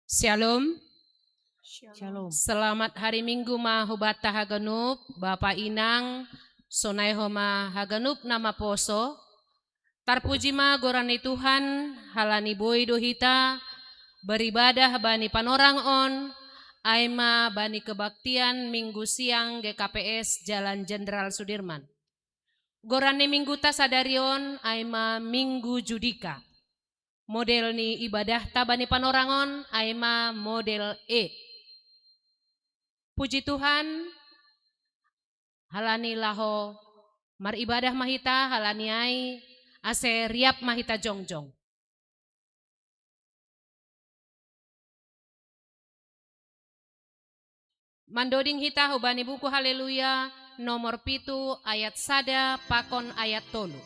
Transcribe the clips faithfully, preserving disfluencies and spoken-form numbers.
Shalom. Shalom. Selamat hari Minggu ma hubata haganup, Bapa Inang, sonai homa haganup nama poso. Tarpuji ma goran ni Tuhan, halani boi do hita beribadah bani panorang on, ai ma bani kebaktian Minggu siang G K P S Jalan Jenderal Sudirman. Goran ni mingguta sadari on ai ma Minggu Judika. Model ni ibadahta bani panorang on ai ma model E. Puji Tuhan, halani laho maribadah ma hita, halani ai ase riap ma hita jongjong. Mandoding hita hubani buku Haleluya nomor pitu ayat sada pakon ayat tolu.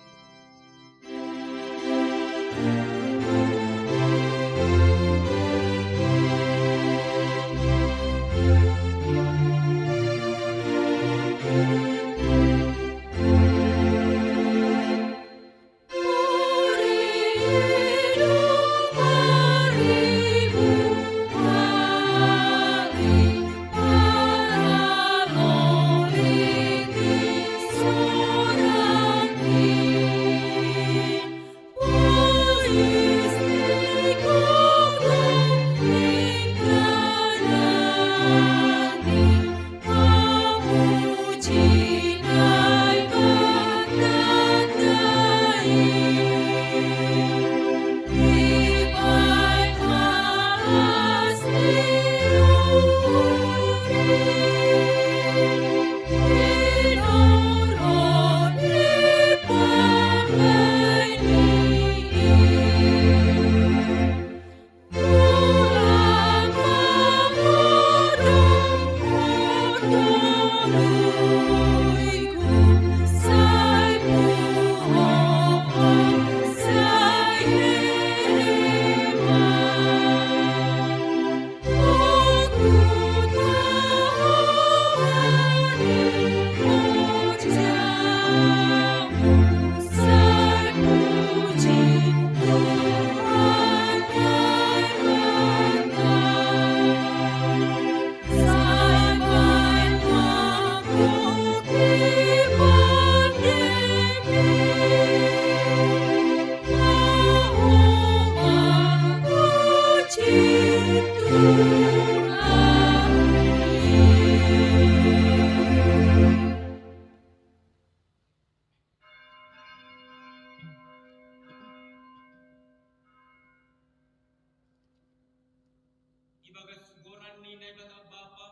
Ibagas goran ni Naibata Bapa,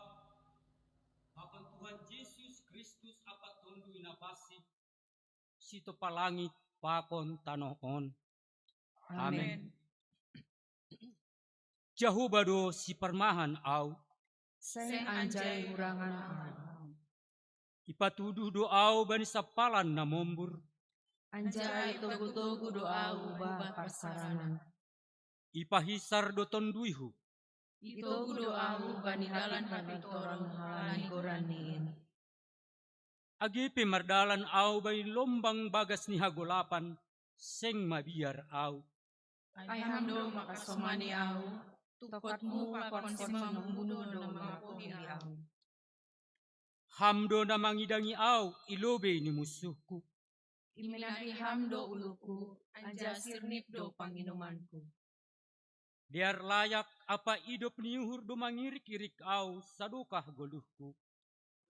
pakon Tuhan Jesus Kristus ampa Tonduy Napansing, sitopa langit pakon tanoh on. Amen. Amen. Jahowa do siparmahan au. Seng anjai hurangan au. Ipatuduh do au bani sampalan na mombur. Anjai togu-togu do au bah parsarangan. Ipahisar do tonduyhu. Itogu do au bani dalan hapintoron halani goran ni in. Age pe mardalan au bani lombang bagas ni hagolapan, seng mabiar au. Ai Ham do mangkasomani au, tungkotmu pakon simamumu do na mangapohi au. Ham do na mangidangi au i lobei ni munsuhku. Iminaki Ham do uluku, anjaha sirnip do panginumanku. Dear layak ampa idop ni uhur do mangirik-irik au sadokah goluhku.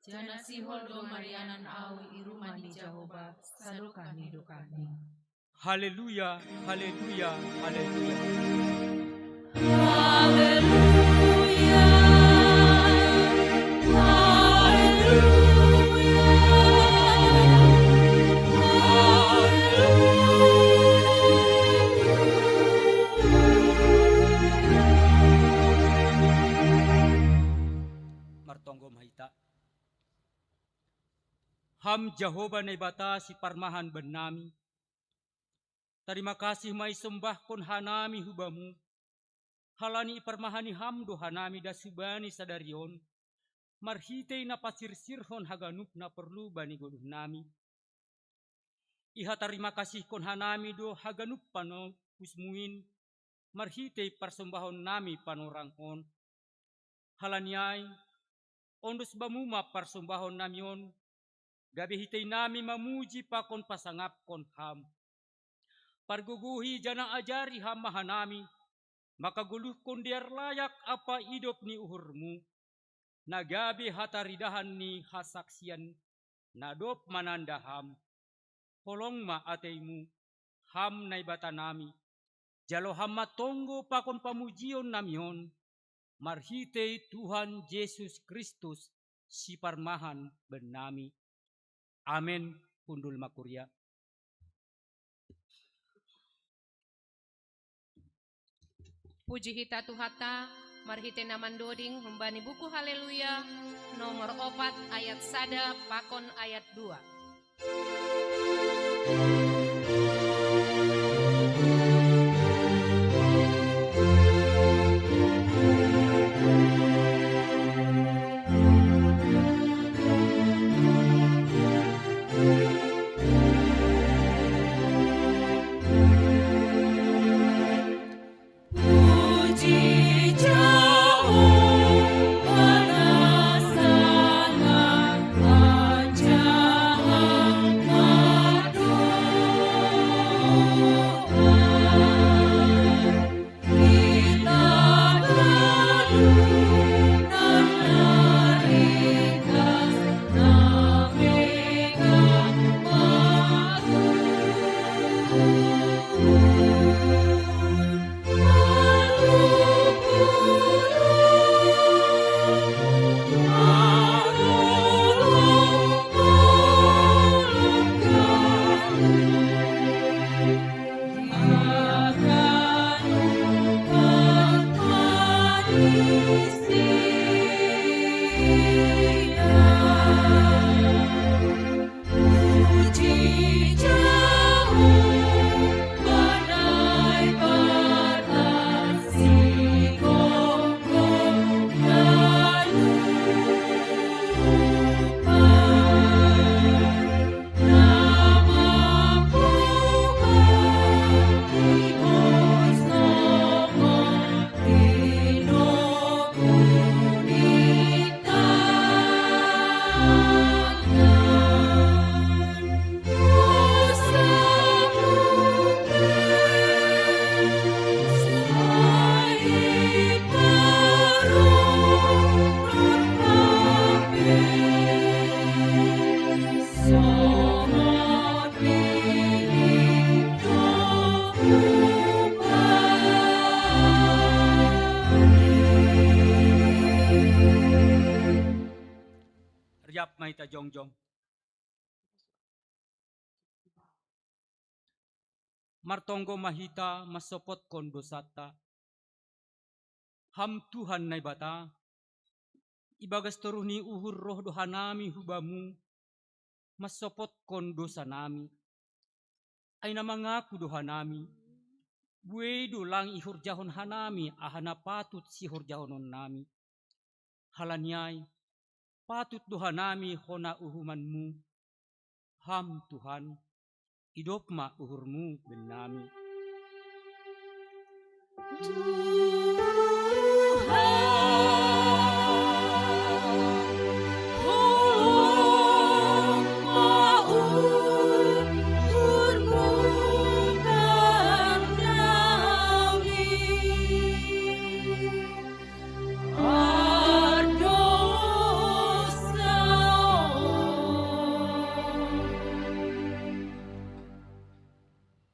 Janah sihol do marianan au i rumah ni Jahowa sadokah ni dokahni. Haleluya, haleluya, haleluya. Haleluya, haleluya, haleluya. Martonggo ma hita. Ham Jahowa Naibata siparmahan bannami, tarima kasih ma isombahkon hanami hu Bamu, halani iparmahani Ham do hanami das hubani sadari on, marhitei na pasirsirhon haganup na porlu bani goluhnami. Iha tarima kasihkon hanami do haganup panopusmu in, marhitei parsombahon nami panorang on. Halani ai, ondos Bamu ma parsombahon nami on, gabe hitei nami mamuji pakon pasangapkon Ham. Pargogohi janah ajari Ham ma hanami, mangkagoluhkon dear layak ampa idop ni uhurMu, na gabe hataridahan ni hasaksian na dob mananda Ham. Holong ma ateiMu, Ham Naibata nami, jalo Ham ma tonggo pakon pamujion nami on, marhitei Tuhan Jesus Kristus, Siparmahan bannami. Amen. Hundul ma kuria. Puji hita Tuhanta, marhitei na mandoding humbani buku Haleluya, nomor opat ayat sada pakon ayat dua. Riap ma hita jongjong. Martonggo ma hita mansopotkon dosanta. Ham Tuhan Naibata, ibagas toruh ni uhur roh do hanami hu Bamu, mansopotkon dosanami. Ai na mangaku do hanami, buei do lang ihorjahon hanami aha na patut sihorjahononnami. Halani ai, patut do hanami hona uhumanMu. Ham Tuhan, idop ma uhurMu bennami. Tuhan, holong ma uhurMu bennami.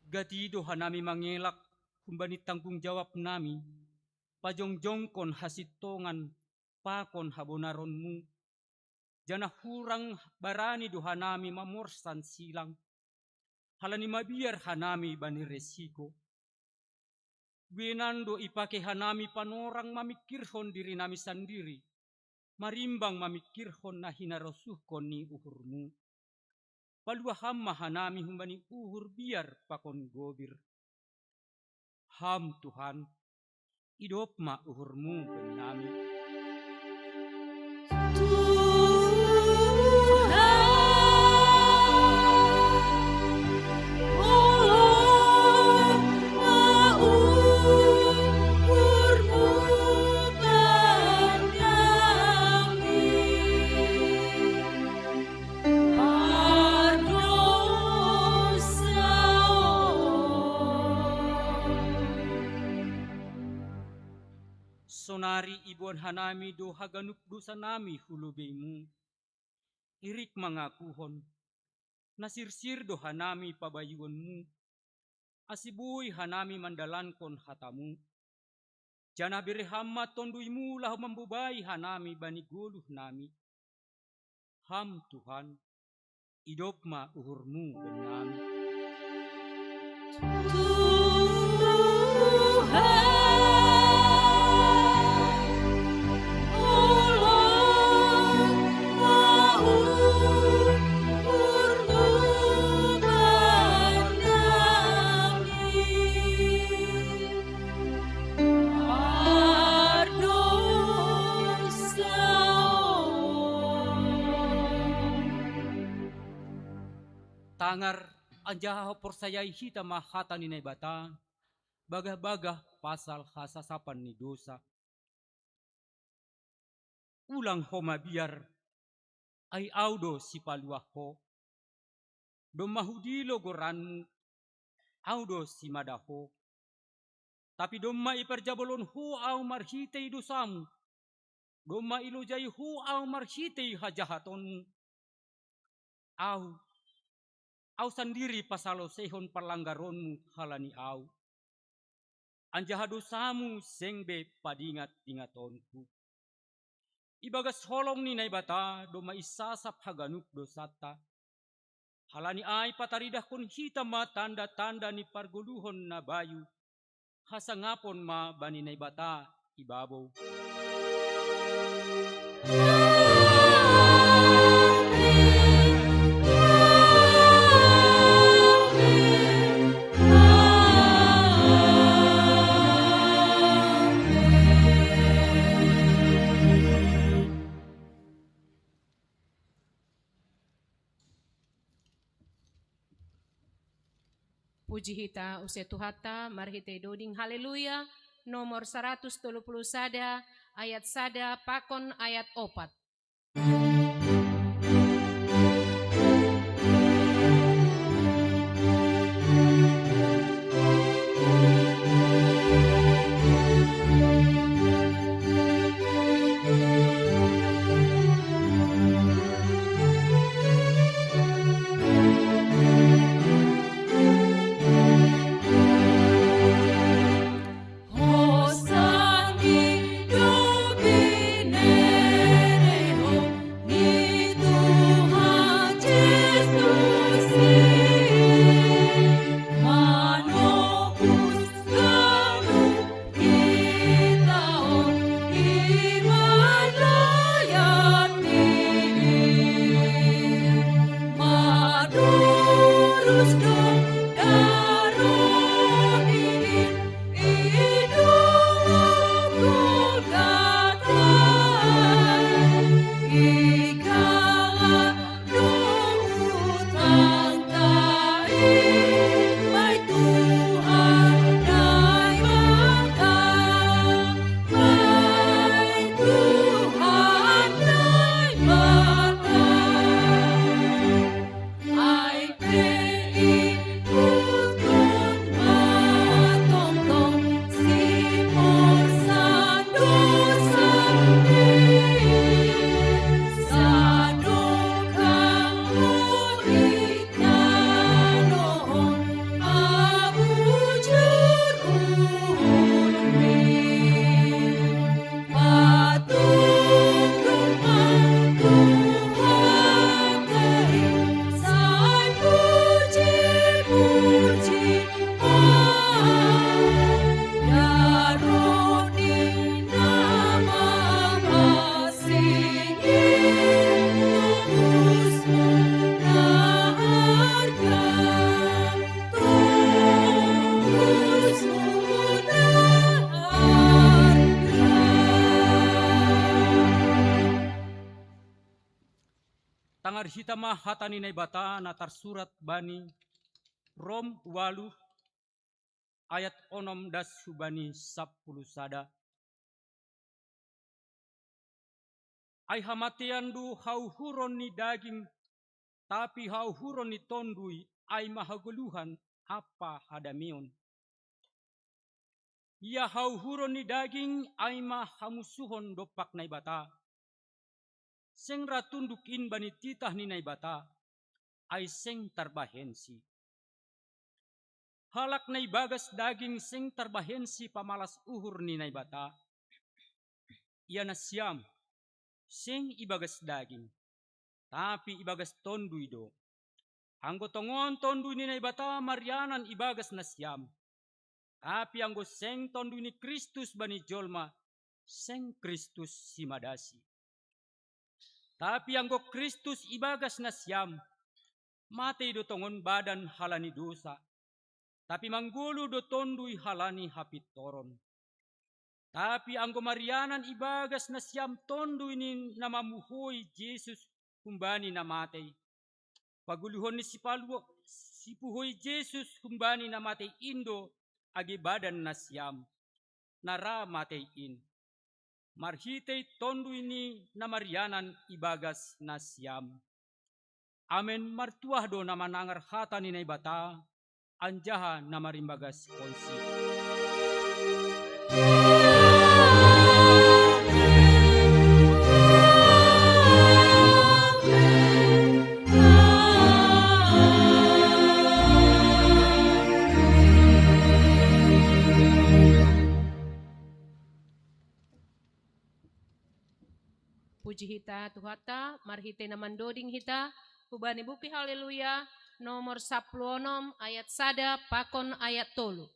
Gati do hanami mangelak humbani tanggung jawab nami, pajongjongkon hasintongan pakon habonaronMu, janah hurang barani do hanami mamorsan silang, halani mabiar hanami bani resiko. Bueinan do ipake hanami panorang mamingkirhon dirinami sandiri, marimbang mamingkirhon na hinarosuhkon ni uhurMu. Paluah Ham ma hanami humbani uhur biar pakon gobir. Ham Tuhan, idop ma uhurMu bennami. Tuhan, holong ma uhurMu Sonari iboan hanami do haganup dosanami hu lobeimu, irik mangakuhon, na sirsir do hanami pabayuonmu, ase boi hanami mandalankon hatamu. Janah bere Ham ma tonduimu laho mambobai hanami bani goluh nami. Ham Tuhan, idop ma uhurmu bennami. Tuhan, tolong ma uhurmu bennami. Tangar anjaha porsayai hita ma hata ni Naibata, bagah-bagah pasal hasasapan ni dosa. Ulang ho mabiar, ai Ahu do sipaluah ho. Domma hudilo goranmu, Ahu do simada ho. Tapi domma iparjabolon ho Ahu marhitei dosamu, domma ilojai ho Ahu marhitei hajahatonmu, Ahu, Ahu sandiri pasaloseihon parlanggaronmu halani Ahu. Anjaha dosamu seng be padingat-dingatonku. Ibagas holong ni Naibata domma isasap haganup dosanta. Halani ai pataridahkon hita ma tanda-tanda ni pargoluhon na bayu, hasangapon ma bani Naibata ibabou. Puji hita use Tuhanta marhitei doding haleluya, nomor saratus tolu puluh sada, ayat sada pakon ayat opat. Tangar hita ma hata ni Naibata na tarsurat bani Rom ualuh ayat onom das hubani sampulu sada. Ai hamatean do hauhuron ni daging, tapi hauhuron ni Tonduy ai ma hagoluhan ampa hadameon. Ia hauhuron ni daging ai ma hamusuhon dompak Naibata. Seng ra tunduk in bani titah ni Naibata, ai seng tarbahensi. Halak na ibagas daging seng tarbahensi pamalas uhur ni Naibata. Ia nasiam, seng ibagas daging, tapi ibagas Tonduy do. Anggo tongon Tonduy ni Naibata marianan ibagas nasiam, tapi anggo seng Tonduy ni Kristus bani jolma, seng Kristus simadasi. Tapi anggo Kristus ibagas nasiam, matei do tongon badan halani dosa, tapi manggoluh do Tonduy halani hapintoron. Tapi anggo marianan ibagas nasiam Tonduy ni na mamuhoi Jesus humbani na matei, pagoluhon ni sipaluo, sipuhoi Jesus humbani na matei in do age badan nasiam, na ra matei in, marhitei Tonduy ni na marianan ibagas nasiam. Amen. Martuah do na manangar hata ni Naibata, anjaha na marimbagaskonsi. Puji hita Tuhanta, marhitei na mandoding hita, hubani buku Haleluya, nomor sapuluh onom ayat sada pakon ayat tolu.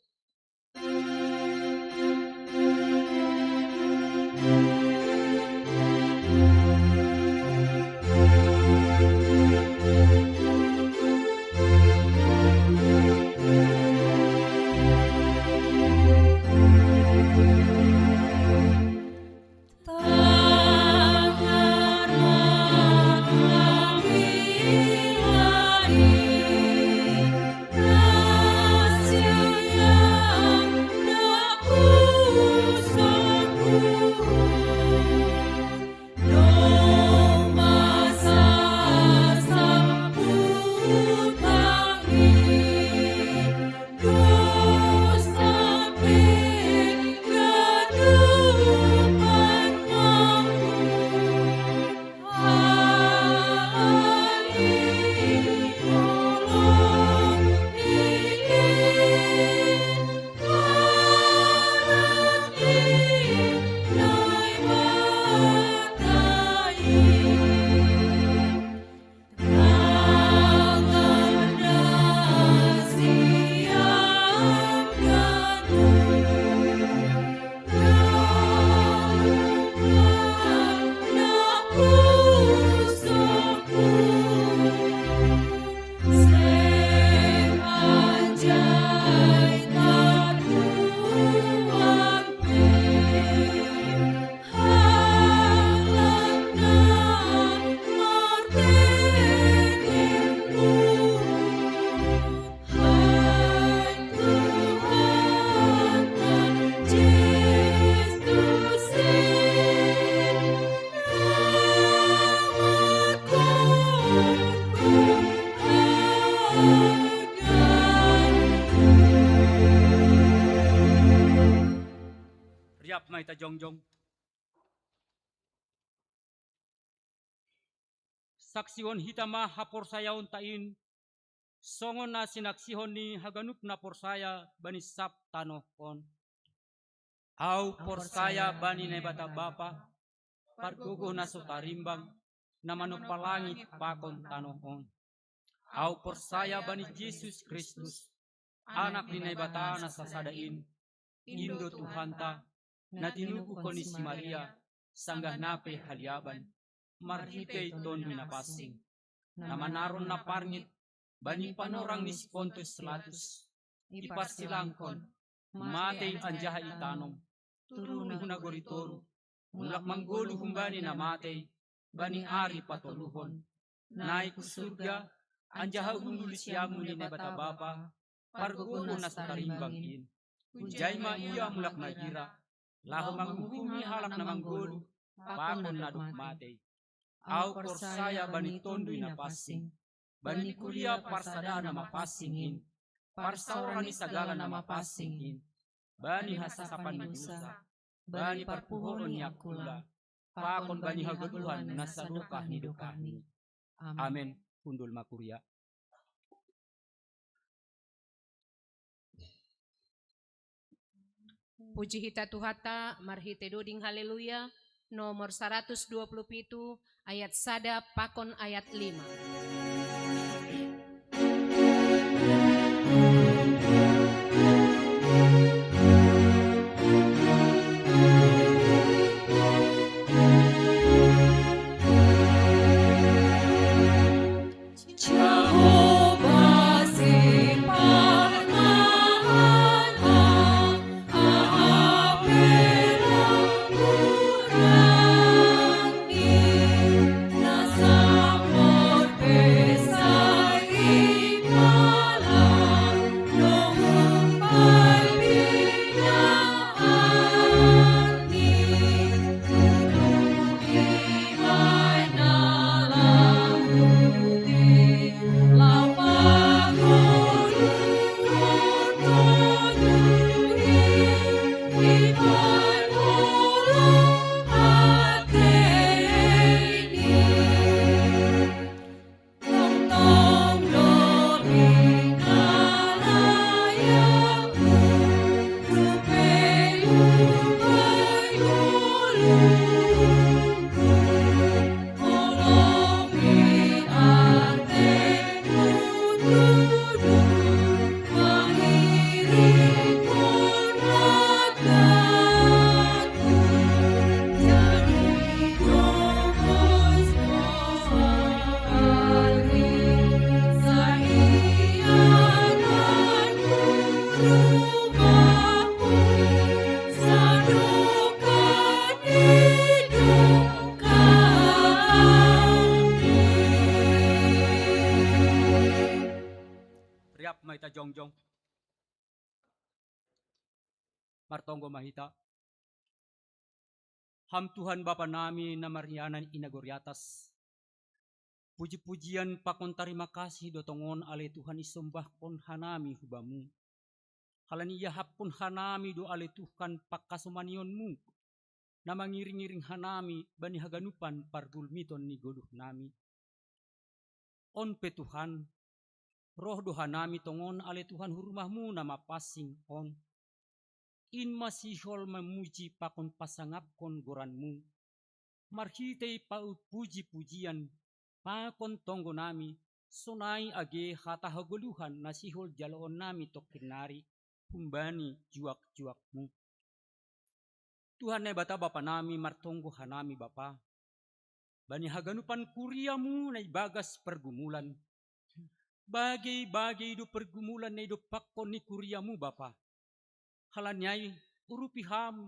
Riap ma hita jongjong. Saksihon hita ma haporsayaonta in, songon na sinaksihon ni haganup na porsaya bani sab tanoh on. Ahu porsaya bani Naibata Bapa, pargogoh na so tarimbang, na manompa langit pakon tanoh on. Ahu porsaya bani Jesus Kristus, Anak ni Naibata na sasada in, in do Tuhanta, na tinubuhon ni si Maria, sanggah na pe haliaban, marhitei Tonduy Napansing, na manaron na parngit bani panorang ni si Pontius Pilatus, iparsilangkon, matei anjaha itanom, turun hu nagori toruh, mulak manggoluh humbani na matei, bani ari patoluhon, naik hu surga, anjaha hundul siamun ni Naibata Bapa, pargogoh na so tarimbang in. Hujai ma Ia mulak magira, laho manguhumi halak na manggoluh pakon na dob matei. Ahu porsaya bani Tonduy Napansing, bani kuria parsadaan na mapansing in, parsaoran ni sagala na mapansing in, bani hasasapan ni dosa, bani parpuhoon ni angkula, pakon bani hagoluhan na sadokah ni dokahmi. Amen. Hundul ma kuria. Puji hita Tuhanta marhite doding haleluya, nomor saratus dua puluh pitu, ayat sada pakon ayat lima. Riap ma hita jongjong. Martonggo ma hita. Ham Tuhan Bapa nami na marianan i nagori atas, puji-pujian pakon tarima kasih do tongon ale Tuhan isombahkon hanami hu Bamu. Halani iahapkon hanami do ale Tuhan panghasomanionMu, na mangiring-iring hanami bani haganupan pargulmiton ni goluh nami. On pe Tuhan, roh do hanami tongon ale Tuhan hu rumahMu na mapansing on. In ma sihol mamuji pakon pasangapkon goranMu, marhitei puji-pujian pakon tonggo nami, sonai age hata hagoluhan na sihol jaloon nami tongkin nari humbani juak-juakMu. Tuhan Naibata Bapa nami, martonggo hanami Bapa, bani haganupan kuriaMu na ibagas pergumulan. Bagei-bagei do pergumulan na idompakkon ni kuriaMu Bapa. Halani ai, urupi Ham,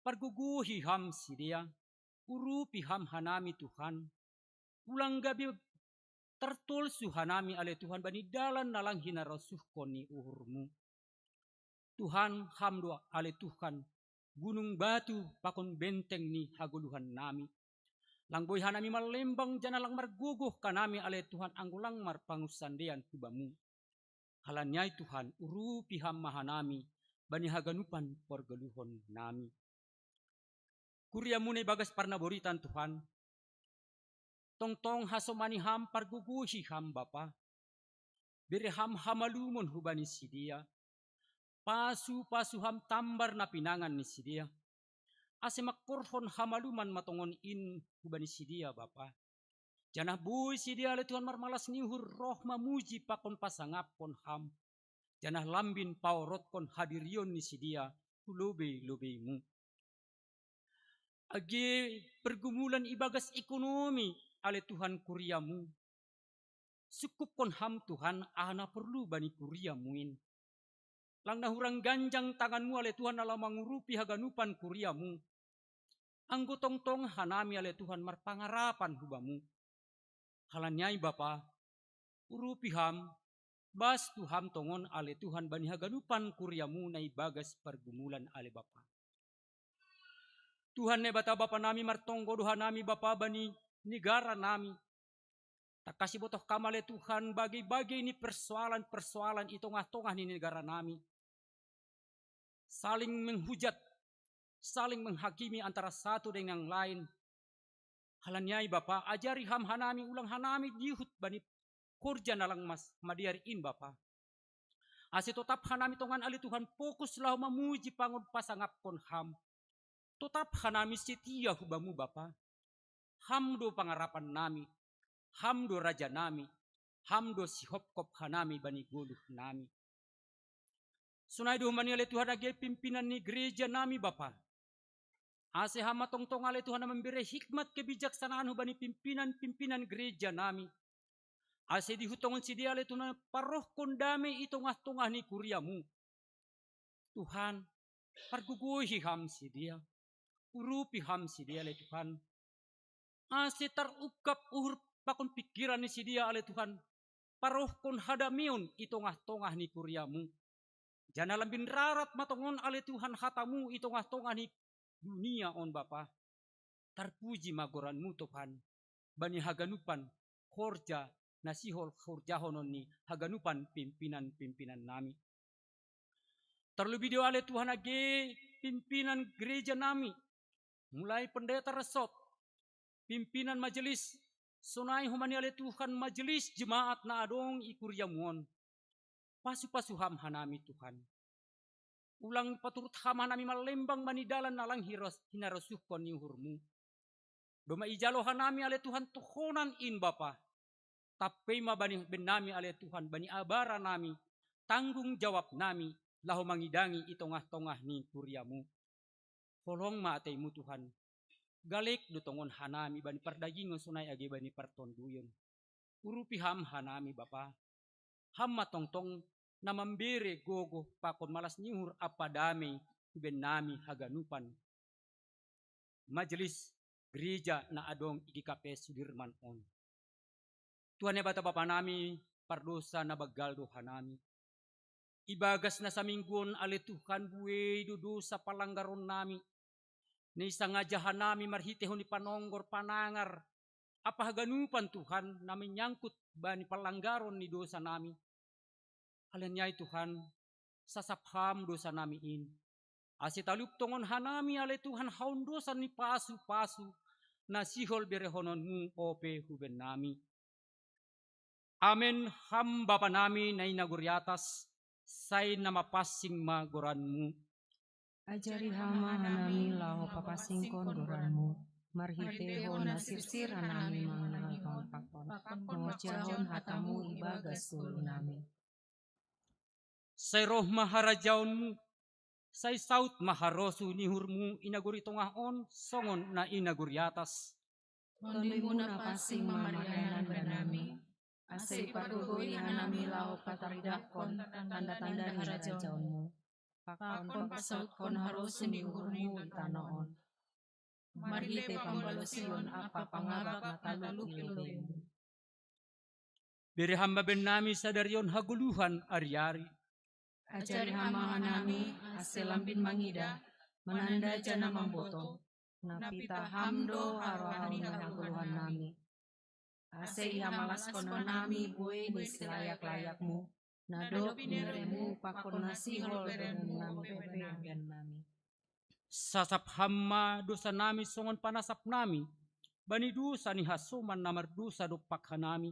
pargogohi Ham sidea, urupi Ham hanami Tuhan, ulang gabe tartolsu hanami ale Tuhan bani dalan na lang hinarasuhkon ni uhurMu. Tuhan, Ham do ale Tuhan, gunung batu pakon benteng ni hagoluhan nami. Lang boi hanami marlembang janah lang margogoh hanami ale Tuhan anggo lang marpangunsandean hu Bamu. Halani ai Tuhan, urupi Ham ma hanami bani haganupan pargoluhon nami. KuriaMu na ibagas parnaboritan Tuhan, tongtong hasomani Ham, pargogohi Ham Bapa. Bere Ham hamalumon hubani sidea. Pasu-pasu Ham tambar na pinangan ni sidea, ase mangkorhon hamaluman ma tongon in hubani sidea Bapa. Janah boi sidea ale Tuhan marmalas ni uhur roh mamuji pakon pasangapkon Ham, janah lambin paorotkon hadirion ni sidea hu lobei-lobeiMu. Age pergumulan ibagas ekonomi ale Tuhan kuriaMu, sungkupkon Ham Tuhan aha na porlu bani kuriaMu in. Lang na hurang ganjang tanganMu ale Tuhan na laho mangurupi haganupan kuriaMu. Anggo tongtong hanami ale Tuhan marpangarapan hu Bamu. Halani ai Bapa, urupi Ham, bastu Ham tongon ale Tuhan bani haganupan kuriaMu na ibagas pargumulan ale Bapa. Tuhan Naibata Bapa nami, martonggo do hanami Bapa bani negara nami. Tangkas ibotoh Kam ale Tuhan bagei-bagei ni persoalan-persoalan i tongah-tongah ni negara nami. saling menghujat, saling menghakimi antara satu dengan yang lain. Halani ai Bapa, ajari Ham hanami, ulang hanami dihut bani horja na lang mas-, madear in Bapa. Ase totap hanami tongan ale Tuhan fokus laho mamuji pangon pasangapkon Ham. Totap hanami setia hu Bamu Bapa. Ham do pangarapan nami, Ham do raja nami, Ham do sihopkop hanami bani goluh nami. Sonai do homa ni ale Tuhan age pimpinan ni gereja nami Bapa. Ase Ham ma tongtong ale Tuhan na mambere hikmat kebijaksanaan hubani pimpinan-pimpinan gereja nami. Ase dihut tongon sidea ale Tuhan na parohkon damei i tongah-tongah ni kuriaMu. Tuhan, pargogohi Ham sidea, urupi Ham sidea ale Tuhan. Ase tarungkap uhur pakon pingkiran ni sidea ale Tuhan, parohkon hadameon i tongah-tongah ni kuriaMu. Janah lambin rarat ma tongon ale Tuhan hataMu i tongah-tongah ni dunia on Bapa. Tarpuji ma goranMu Tuhan, bani haganupan horja na sihol horjahonon ni haganupan pimpinan-pimpinan nami. Tarlebih do ale Tuhan age pimpinan gereja nami, mulai pendeta resort, pimpinan majelis, sonai homa ni ale Tuhan majelis jemaat na adong i kuriaMu on. Pasu-pasu Ham hanami Tuhan. Ulang paturut Ham hanami mallembang bani dalan na lang hiros-, hinarosuhkon ni uhurMu. Domma ijalo hanami ale Tuhan tohonan in Bapa. Tampei ma bani bennami ale Tuhan, bani abara nami, tanggung jawab nami, laho mangidangi i tongah-tongah ni kuriaMu. Holong ma ateiMu Tuhan. Galek do tongon hanami bani pardagingon sonai age bani partonduyon. Urupi Ham hanami Bapa. Ham ma tongtong na mambere gogoh pakon malas ni uhur ampa damei hu bennami haganupan majelis gereja na adong i G K P Sudirman on. Tuhan Debata Bapa nami, pardousa na banggal do hanami. Ibagas na saminggu on ale Tuhan buei do dousa palanggaron nami. Na isangaja hanami marhitehon ni panonggor panangar, ampa haganupan Tuhan na menyangkut bani palanggaron ni dousa nami. Halani ai Tuhan, sasap Ham dousa nami in. Ase talup tongon hanami ale Tuhan haundosan ni pasu-pasu, na sihol berehononMu ope hu bennami. Amen. Ham Bapa nami na i nagori atas, sai na mapansing ma goranMu. Ajari Ham ma hanami laho papansingkon goranMu, marhitehon na sirsir hanami mangalangkahon pakon, pakon mangorjahon hataMu ibagas goluh nami. Sai roh ma harajaonMu, sai saud ma harosuh ni uhurMu i nagori tongah on, songon na i nagori atas. TonduyMu na pansing ma marianan banami, ase ipargogoi hanami laho pataridahkon tanda-tanda ni harajaonMu, pakon pasautkon harosuh ni uhurMu i tanoh on. Marhite pambalosion ampa pangabak na talup i lobeiMu. Bere Ham ma bennami sadari on hagoluhan ari-ari. Ajari Ham ma hanami, ase lambin mangidah, mananda janah mambotoh, na pitah Ham do harohan ni hagoluhan nami. Ase ihamalaskon hanami buei ni silayak-layakMu, na dob nibereMu pakon na sihol berenami pe bennami. Sasap Ham ma dousa nami songon panasap nami bani dousa ni hasoman na mardousa dompak hanami.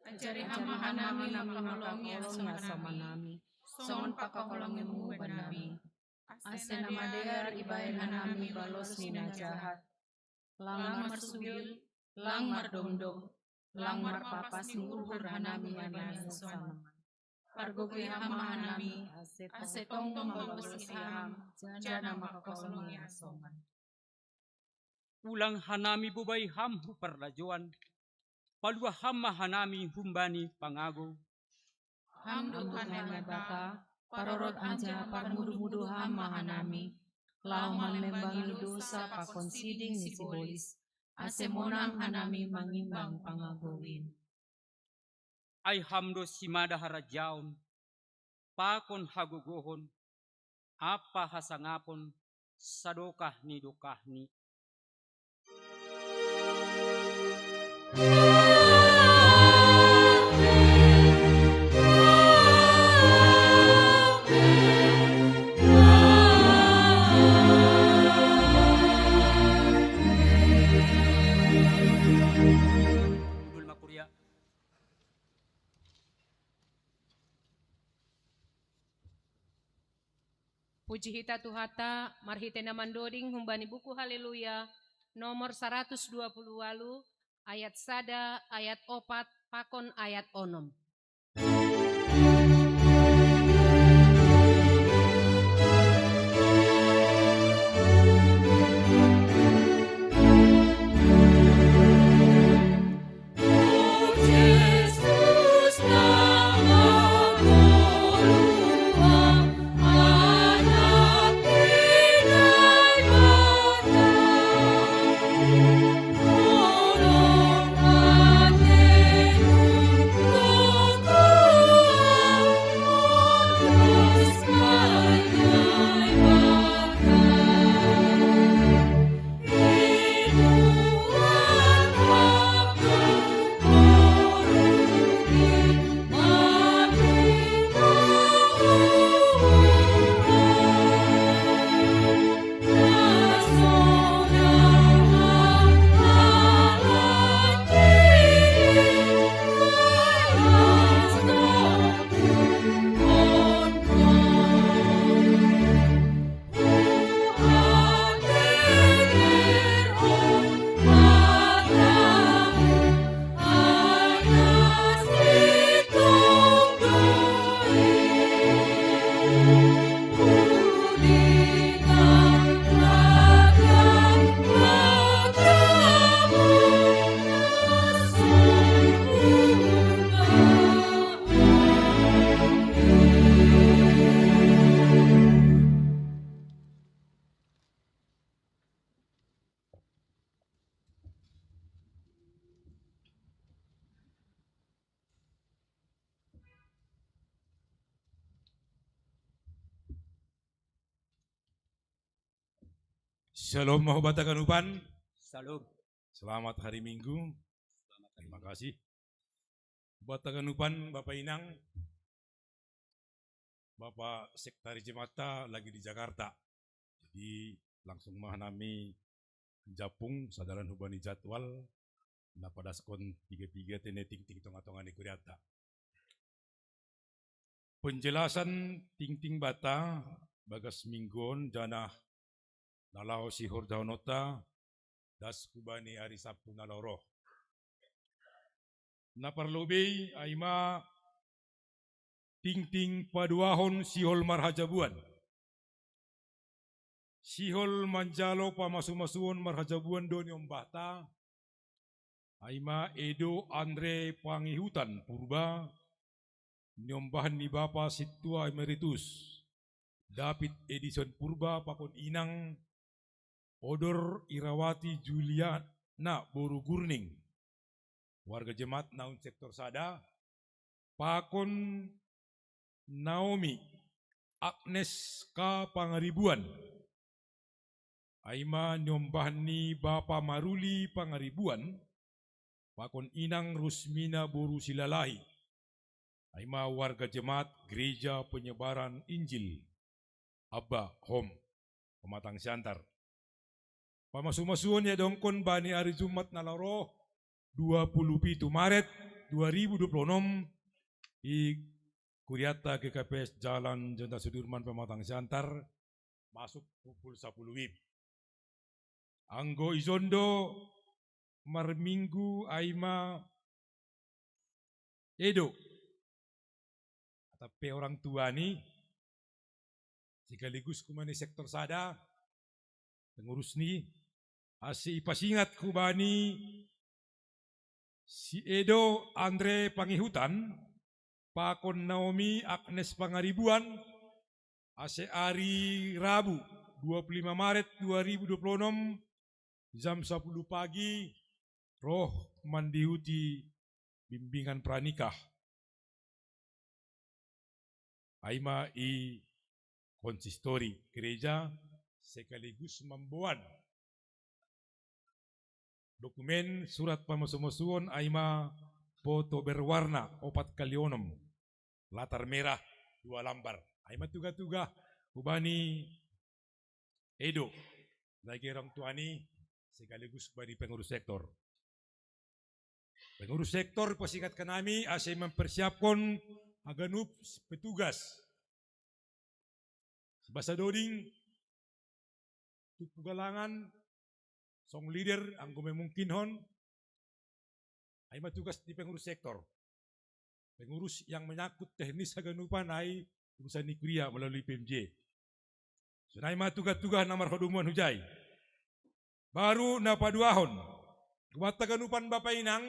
Ajari Ham ma hanami mangkaholongi hasoman nami, songon pangkaholongiMu bannami. Ase na madear ibahen hanami balos ni na jahat. Lang marsubil, lang mardomdom, lang marpampas ni uhur hanami bani hasoman. Pargogoi Ham ma hanami, ase tongtong mambalosi Ham, janah mangkaholongi hasoman. Ulang hanami bobai Ham hu parlajouan, paluah Ham ma hanami humbani pangagou. Ham do Tuhan Naibata, parorot anjaha parmudu-mudu Ham ma hanami, laho manlembangi dousa pakon siding ni sibolis, ase monang hanami mangimbang pangagou in. Ai Ham do simada harajaon, pakon hagogohon, ampa hasangapon, sadokah ni dokahni. Puji hita Tuhata, marhite na mandoding humbani buku Haleluya, nomor saratus dua puluh walu, ayat sada, ayat opat, pakon ayat onom. Shalom, mau batakan upan. Shalom. Selamat hari Minggu. Terima kasih. Batakan upan Bapak Inang, Bapak Sektari Jemata lagi di Jakarta. Jadi langsung mah nami japung sadalan hubani jadwal, na padaskon piga-piga tene tingting tonga-tonga ni kuriata. Penjelasan tingting bata bagas minggon janah na laho sihorjahononta das hubani ari Sabtu na laho roh. Na parlobei ai ma tingting paduahon sihol marhajabuan. Sihol manjalo pamasumasuon marhajabuan do niombahta, ai ma Edo Andre Pangihutan Purba, niombahan ni Bapa Sintua Emeritus David Edison Purba pakon inang Odor Irawati Juliana boru Gurning, warga jemaat Naun sektor sada, pakon Naomi Agnes K Pangaribuan, ai ma niombahan ni Bapa Maruli Pangaribuan, pakon inang Rusmina boru Silalahi, ai ma warga jemaat Gereja Penyebaran Injil Abba Home Pematang Siantar. Pamasumasuon ia dongkon bani ari Jumat na laho roh, dua puluh pitu Maret dua ribu dua puluh enam, i kuriata G K P S Jalan Jenderal Sudirman Pematang Siantar, masuk pukul sapuluh wib. Anggo ijondo marminggu ai ma Edo, atap pe orang tua ni, sekaligus hubani sektor sada, pengurus ni, ase ipasingat hubani si Edo Andre Pangihutan, pakon Naomi Agnes Pangaribuan, ase ari Rabu dua puluh lima Maret dua ribu dua puluh enam, jam sapuluh pagi, roh mandihuti bimbingan pranikah. Ai ma i konsistori gereja sekaligus mamboan dokumen surat pamasumasuon ai ma foto berwarna opat kali onom, latar merah dua lambar. Ai ma tuga-tuga hubani Edo, lagi orang tua ni sekaligus bani pengurus sektor. Pengurus sektor pasingat hanami ase mempersiapkan haganup petugas. Basa doding, tupu galangan, song leader, anggo memungkinhon, ai ma tugas di pengurus sektor. Pengurus yang menyangkut teknis haganupan ai urusan ni kuria melalui P M J. Sonai ma tuga-tuga na marhadomuan hujai. Baru na paduahon. Hubanta haganupan bapa inang,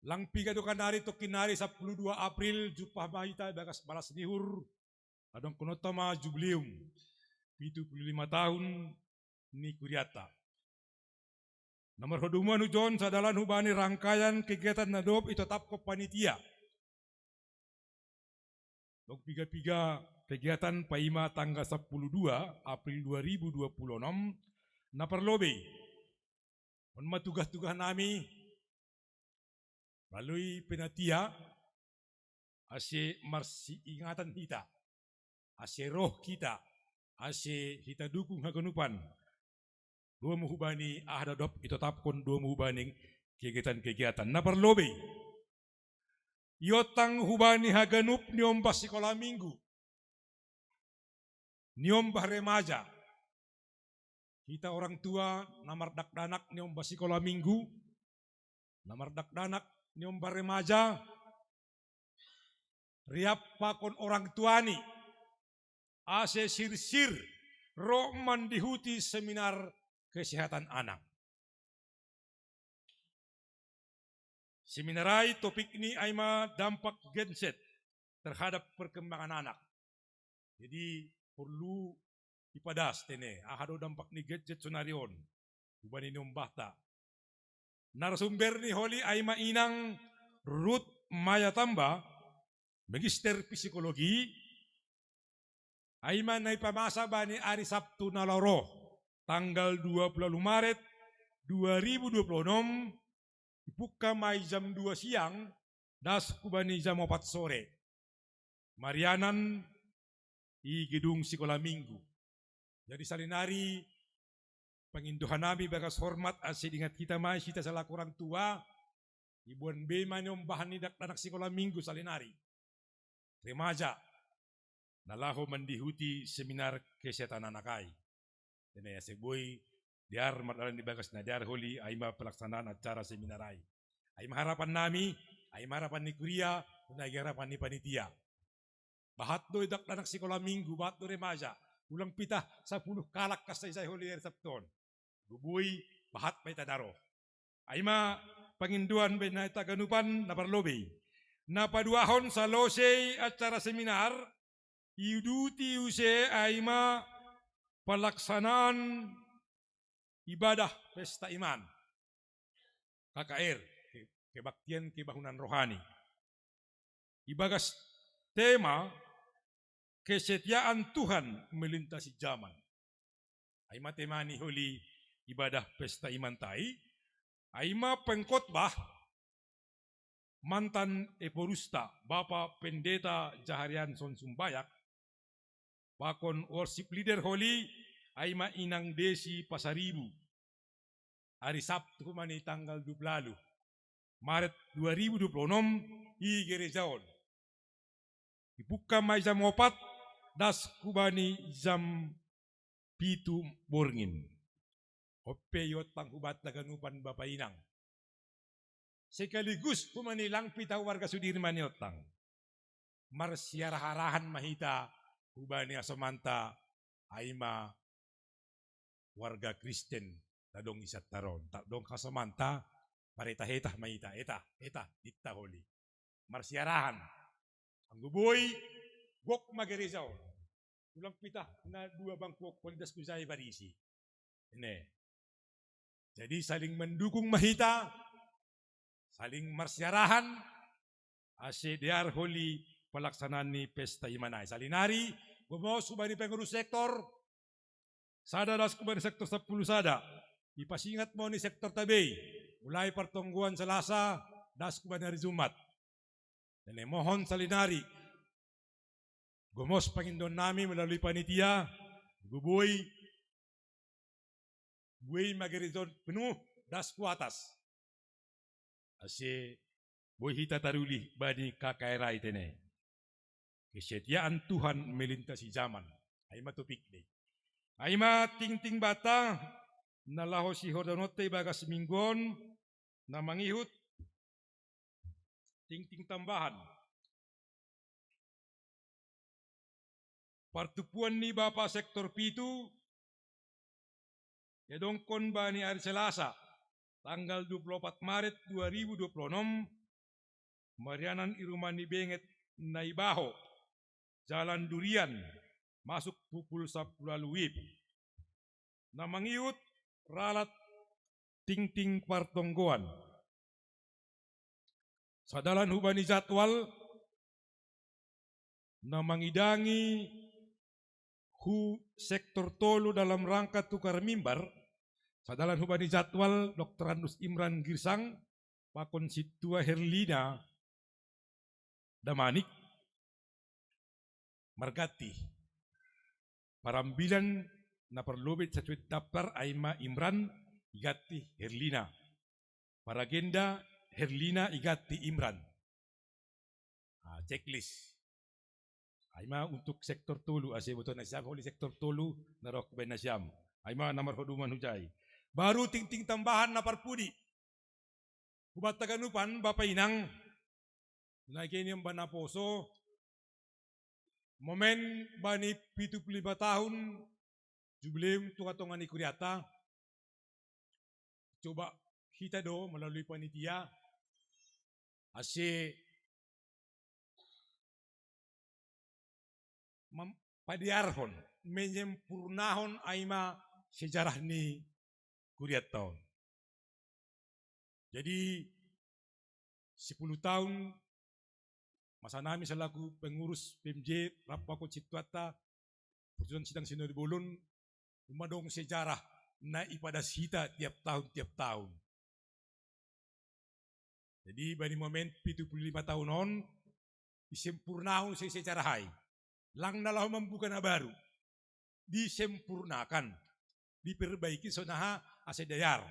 lang piga do kan ari tongkin ari sampulu dua April, jumpah ma hita bagas balas ni uhur, adong kononta ma jubileum, pitu pulu lima tahun ni kuriata. Na marhadomuan hujon sadalan hubani rangkaian kegiatan na dob itetapkon panitia. Dob piga-piga kegiatan paima tanggal sampulu dua April dua ribu dua puluh enam, na parlobei. On ma tugas-tugas nami, melalui panitia, ase marsiingatan hita, ase roh hita, ase hita dukung haganupan. Dua ma hubani aha na dob itetapkon, dua ma hubani kegiatan-kegiatan. Na parlobei. Iontang hubani haganup niombah sikola minggu, niombah remaja. Hita orang tua na mardakdanak niombah sikola minggu, na mardakdanak niombah remaja, riap pakon orang tuani, ase sirsir ro mandihuti seminar kesehatan anak. Seminar ai topikni ai ma dampak genset terhadap perkembangan anak. Jadi porlu ipadas tene, aha do dampak ni genset sonari on, hubani niombahta. Narasumber ni holi ai ma inang Ruth Maya Tamba, magister psikologi, ai ma na ipamasa bani ari Sabtu na laho ro, tanggal dua puluh Maret dua ribu dua puluh enam, ipungka ma i jam dua siang, das hubani jam opat sore. Marianan i gedung sikola minggu. Jadi salinari pangindohan nami bagas hormat ase diingat hita ma i hita selaku orang tua, iboan be ma niombah ni dakdanak sikola minggu salinari. Remaja, na laho mandihuti seminar kesehatan anak ai. Tene ase boi dear mardalan di bagas na dear holi ai ma pelaksanaan acara seminar ai. Ai ma harapan nami, ai ma harapan ni kuria, sonai harapan ni panitia. Bahat do dakdanak sikola minggu, bahat do remaja. Ulang pitah sapuluh kalak kas sai holi ari Sabtu on. Boi bahat ma hita daroh. Ai ma pangindohan be na hita haganupan na parlobei. Na paduahon salosei acara seminar, iuduti use ai ma pelaksanaan ibadah pesta iman. K K R, ke-, kebaktian kebangunan rohani. Ibagas tema kesetiaan Tuhan melintasi zaman. Ai ma tema ni holi ibadah pesta imanta i, ai ma pengkhotbah mantan eporusta, Bapa Pendeta Jaharianson Sumbayak, pakon worship leader holi, ai ma inang Desi Pasaribu. Ari Sabtu homa ni tanggal dua puluh Maret dua ribu dua puluh enam i gereja on. Ipungka ma i jam opat, das hubani jam pitu borngin. On pe iontang hubanta haganupan bapa inang. Sekaligus homa ni lang pitah warga Sudirman iontang. Marsiarah-arahan ma hita hubani hasomanta ai ma warga Kristen na adong i santaron. Tadong hasomanta, maretah-etah ma hita, etah, etah, ninta holi. Marsiarahan. Anggo boi, gok ma gereja on. Ulang pitah na dua bangku on holi das hujai barisi. Ine. Jadi saling mendukung ma hita, saling marsiarahan, ase dear holi pelaksanaan ni pesta iman ai. Salinari, gomos hubani pengurus sektor, sada das hubani sektor sampulu sada. Ipasingat ma on i sektorta be i. Mulai partonggoan Selasa, das hubani ari Jumat. Ine, mohon salinari. Gomos pangindoan nami melalui panitia, anggo boi, boi ma gereja on penuh, das hu atas. Ase boi hita taruli bani K K R ai tene. K Kesetiaan Tuhan melintasi zaman. Ai ma topikna i. Ai ma tingting banta na laho sihorjahononta ibagas minggu on, na mangihut tingting tambahan. Partumpuan ni Bapa Sektor pitu, diadongkon bani ari Selasa, tanggal dua puluh opat Maret dua ribu dua puluh onom, marianan i rumah ni Benget Naibaho, Jalan Durian, masuk pukul sampulu ualu W I B. Na mangihut ralat tingting partonggoan. Sadalan hubani jadwal, na mangidangi hu Sektor tolu dalam rangka tukar mimbar, sadalan hubani jadwal Doktorandus Imran Girsang pakon Sintua Herlina Damanik marganti. Parambilan na parlobei sasuai daftar ai ma Imran iganti Herlina. Paragenda Herlina iganti Imran. Ah, checklist. Ai ma untuk Sektor tolu, ase boto nasiam holi Sektor tolu na roh kubaen nasiam. Ai ma na marhoduman hujai. Baru tingting tambahan na parpudi. Hubanta ganupan, Bapa Inang, na geniam bana poso, momen bani pitu puluh lima tahun jubileum tonga-tonga ni kuriata, coba hita do melalui panitia, ase mem-, padiarhon, menyempurnahon ai ma sejarah ni kurianta on. Jadi, sepuluh tahun masa nami selaku pengurus P M J rap pakon sintuanta, Pertujuan Sidang Sinode Bolon, uma dong sejarah na ipadas hita tiap tahun, tiap tahun. Jadi, bani momen pitu puluh lima tahun on, disempurnahon se-, sejarah ai. Lang na laho mambuka na baru. Disempurnakan. Diperbaiki sonaha ase dear.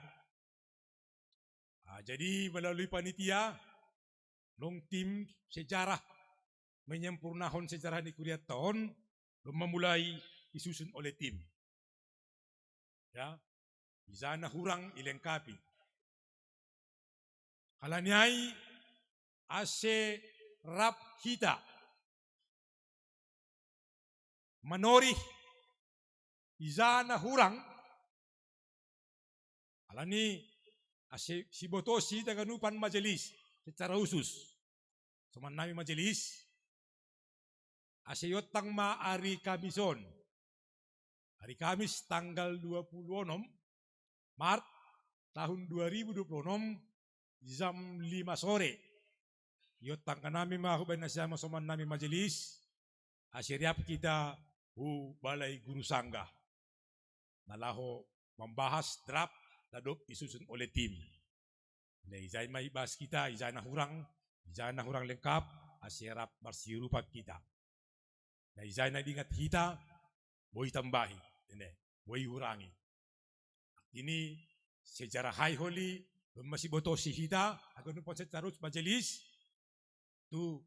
Ah, jadi melalui panitia, long tim sejarah, menyempurnahon sejarah ni kurianta on, long mamulai disusun oleh tim. Ya, ija na hurang ilengkapi. Halani ai ase rap hita manorih ija na hurang, halani ase sibotosi hita ganupan majelis secara khusus. Soman nami majelis, ase iontang ma ari Kamis on. Ari Kamis tanggal dua puluh onom Maret tahun dua ribu dua puluh onom, jam lima sore. Iontangkan nami ma hubaen nasiam soman nami majelis, ase riap hita hu Balai Guru Sangga. Na laho mambahas draft na dob disusun oleh tim. Na ija ma ibahas hita, ija na hurang, ija na hurang lengkap, ase rap marsiurupan hita. Na ija na diingat hita, boi tambahi, ine, boi hurangi. Artini sejarah ai holi, long masibotosi hita, haganupan secara khusus majelis, tu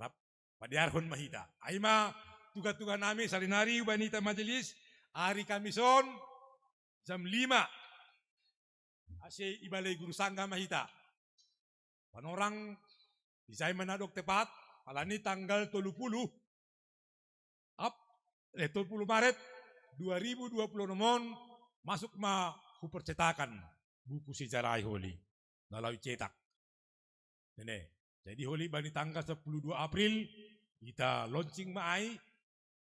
rap padiarhon ma hita. Ai ma tuga-tuga nami sarinari hubaen hita majelis, ari Kamis on, jam lima. Ase i Balai Guru Sangga ma hita. Panorang ija ma na dong tepat, halani tanggal tolu puluh Ap-, eh, tolu puluh Maret dua ribu dua puluh onom on, masuk ma hu percetakan buku sejarah ai holi na laho icetak. Ine, jadi holi bani tanggal sampulu dua April hita launching ma ai,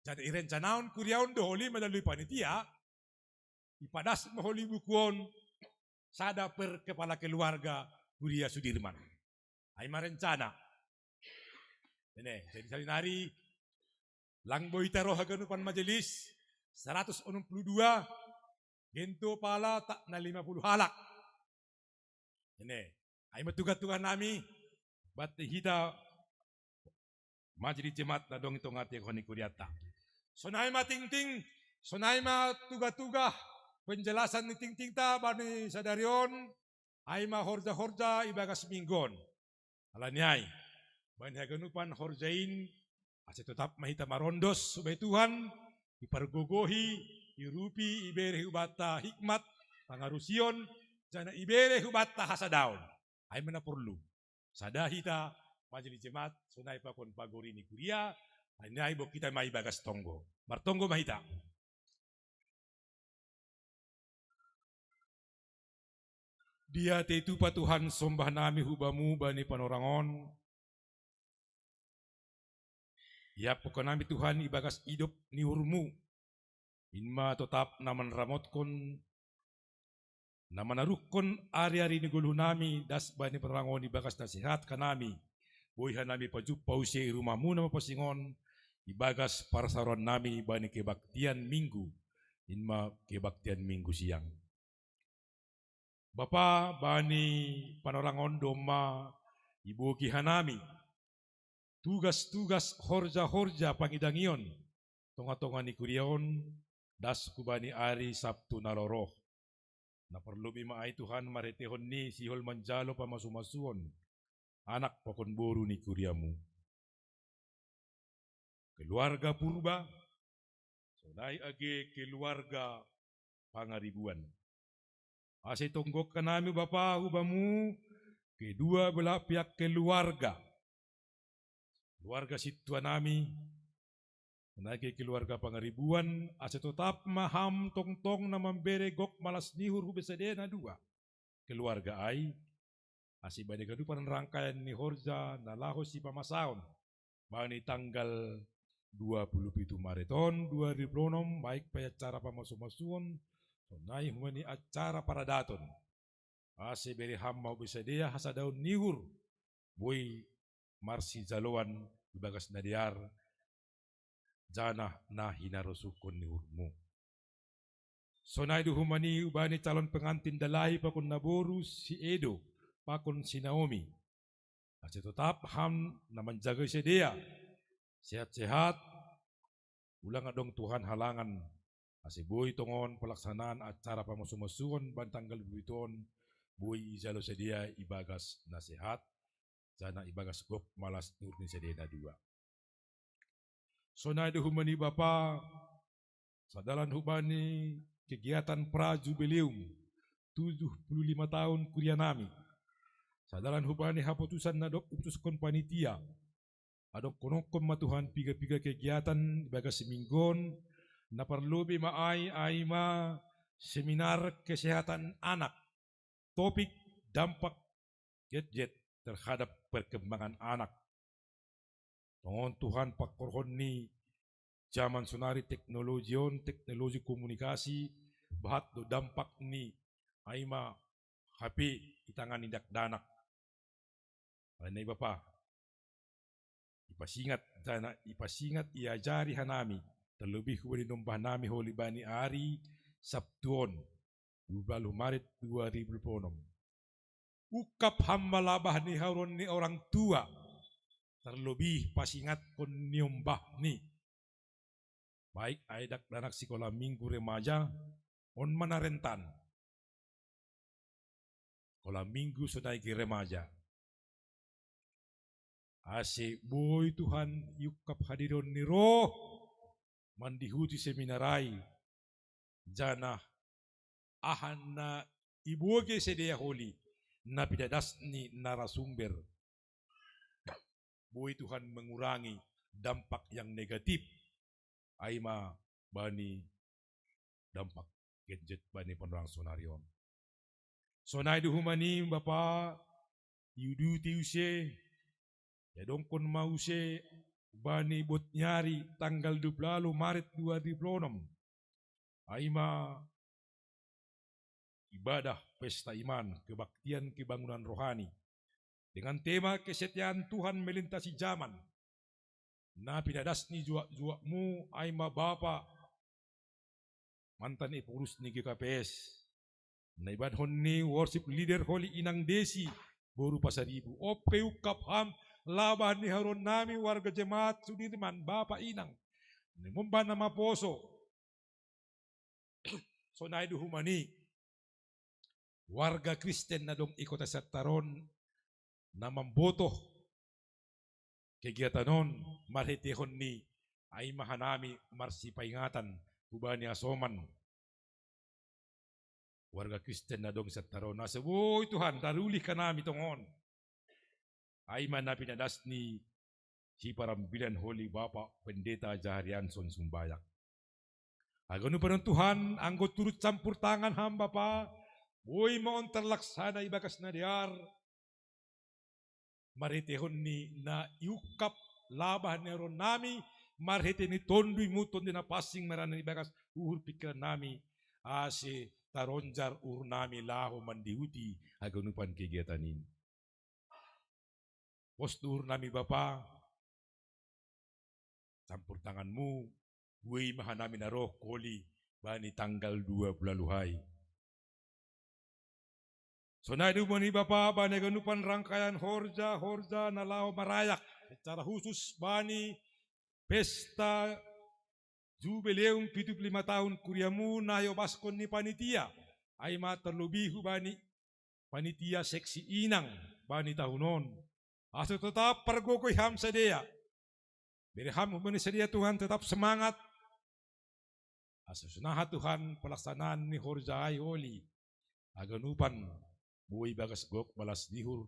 jadi irencanaon kuria on do holi melalui panitia, ipadas ma holi buku on sada per kepala keluarga Kuria Sudirman. Ai ma rencana. Ine, jadi sarinari lang boi taroha ganupan majelis, saratus onom puluh dua, gento pala tak na lima puluh halak. Ine, ai ma tuga-tuga nami, bati hita majelis jemaat na dong i tonga-tonga ni kurianta. Sonai ma tingting, sonai ma tuga-tuga penjelasan ni tingtingta bani sadari on, ai ma horja-horja ibagas minggu on. Halani ai, bani haganupan horja in, Ase totap ma hita marondos, hubani Tuhan, ipargogohi, iurupi, ibere hubanta hikmat, pangarusion, janah ibere hubanta hasadaon. Ai ma na porlu. Sada hita, majelis jemaat, sonai pakon pagori ni kuria, ai nai bogei hita ma ibagas tonggo. Martonggo ma hita. Dia teitupa Tuhan sombah nami hu Bamu bani panorang on. Iapkon nami Tuhan ibagas idop ni uhur-Mu. In ma totap na manramotkon, na manaruhkon ari-ari ni goluh nami das bani panorang on ibagas na sehat hanami. Boi hanami pajumpah use i rumah-Mu na mapansing on, ibagas parsaoran nami bani kebaktian Minggu, in ma kebaktian Minggu siang. Bapa, bani panorang on domma ibogei hanami tugas-tugas horja-horja pangidangion tonga-tonga ni kuria on, das hubani ari Sabtu na ro roh. Na parlobei ma ai Tuhan marhiteihon ni sihol manjalo pamasu-masuon anak pakon boru ni kuria-Mu. Keluarga Purba, sonai age keluarga Pangaribuan. Ase tonggohon hanami Bapa hu Bamu, kedua belah pihak keluarga. Keluarga sintua nami, sonai age keluarga Pangaribuan, ase totap ma Ham tongtong na mambere gok malas ni uhur hu Betsaida na dua keluarga ai, ase bani ganupan rangkaian ni horja na laho sipamasaon, bani tanggal dua puluh pitu Maret on dua ribu dua puluh enam, baik pe acara pamasu-masuon, sonai hubani acara paradaton. Ase bere Ham ma hu Betsaida hasadaon ni uhur, boi marsijaloan ibagas na dear, janah na hinarosuhkon ni uhur-Mu. Sonai do hubani, hubani calon pengantin dalahi pakon naboru si Edo pakon si Naomi. Ase totap Ham na manjagai sidea, sehat-sehat, ulang adong Tuhan halangan, ase boi tongon palaksanaan acara pamasu-masuon bani tanggal dua puluh pitu on, boi ijalo sidea ibagas na sehat, janah ibagas gok malas ni uhur ni sidea na dua. Sonai do hubani Bapa, sadalan hubani kegiatan pra jubileum tujuh puluh lima tahun kuria nami. Sadalan hubani haputusan na dob iputuskon panitia. Adongkononhon ma Tuhan piga-piga kegiatan ibagas minggu on, na parlobei ma ai, ai ma seminar kesehatan anak. Topik: dampak gadget terhadap perkembangan anak. Tongon Tuhan, pangkorhon ni jaman sonari teknologi on, teknologi komunikasi, bahat do dampak ni, ai ma H P i tangan ni dakdanak. Alani i Bapa, ipasingat, janah ipasingat, iajari hanami, terlebih hubani nombah nami holi bani ari Sabtu on, dua puluh Maret dua ribu dua puluh enam. Ungkap Ham ma labah ni haroron ni orang tua, terlebih pasingatkon niombah ni, baik ai dakdanak sikola minggu remaja, on ma na rentan. Sikola minggu sonai age remaja. Ase boi Tuhan iungkap hadirion ni roh mandihuti seminar ai, janah aha na ibogei sidea holi, na pinadas ni narasumber, boi Tuhan mengurangi dampak yang negatif, ai ma bani dampak gadget bani panorang sonari on. Sonai do hubani Bapa, iuduti use, iadongkon ma use bani buat ni ari tanggal dua puluh Maret dua ribu dua puluh enam, ai ma ibadah pesta iman, kebaktian kebangunan rohani, dengan tema kesetiaan Tuhan melintasi zaman, na pinadas ni juak-juak-Mu, ai ma Bapa, mantan epengurus ni G K P S, na ibadonkon ni worship leader holi Inang Desi boru Pasaribu. On pe ungkap Ham labah ni haroron nami warga jemaat Sudirman, Bapa, Inang, na nimombah na maposo. Sonai do hubani warga Kristen na dong i kota Siantar on, na mambotoh kegiatan on, marhitehon ni ai ma hanami marsipaingatan hubani asoman warga Kristen na adong sian taron, asa boi Tuhan tarulih hanami tongon. Ai ma na pinadas ni siparambilan holi Bapa Pendeta Jaharianson Sumbayak. Haganupan on Tuhan, anggo turut campur tangan Ham Bapa, boi ma on tarlaksana ibagas na dear, marhitehon ni na iungkap labah ni aruan nami, marhite ni Tonduy, Tonduy Napansing, marana ibagas uhur pingkiran nami, ase taronjar uhur nami laho mandihuti haganupan kegiatan in. Pos uhur nami Bapa, campur tanganmu, boi ma hanami na roh holi bani tanggal dua pulu ualu ai. Sonai do hubani Bapa bani haganupan rangkaian horja, horja na laho marayak secara khusus bani pesta jubileum pitu pulu lima tahun kuriamu na iobaskon ni panitia, ai ma tarlobi hubani panitia seksi inang bani tahun on. Asa totap pargogoi Ham sidea. Bere Ham hubani sidea Tuhan totap semangat, asa sonaha Tuhan pelaksanaan ni horja ai holi haganupan, boi ibagas gok balas ni uhur,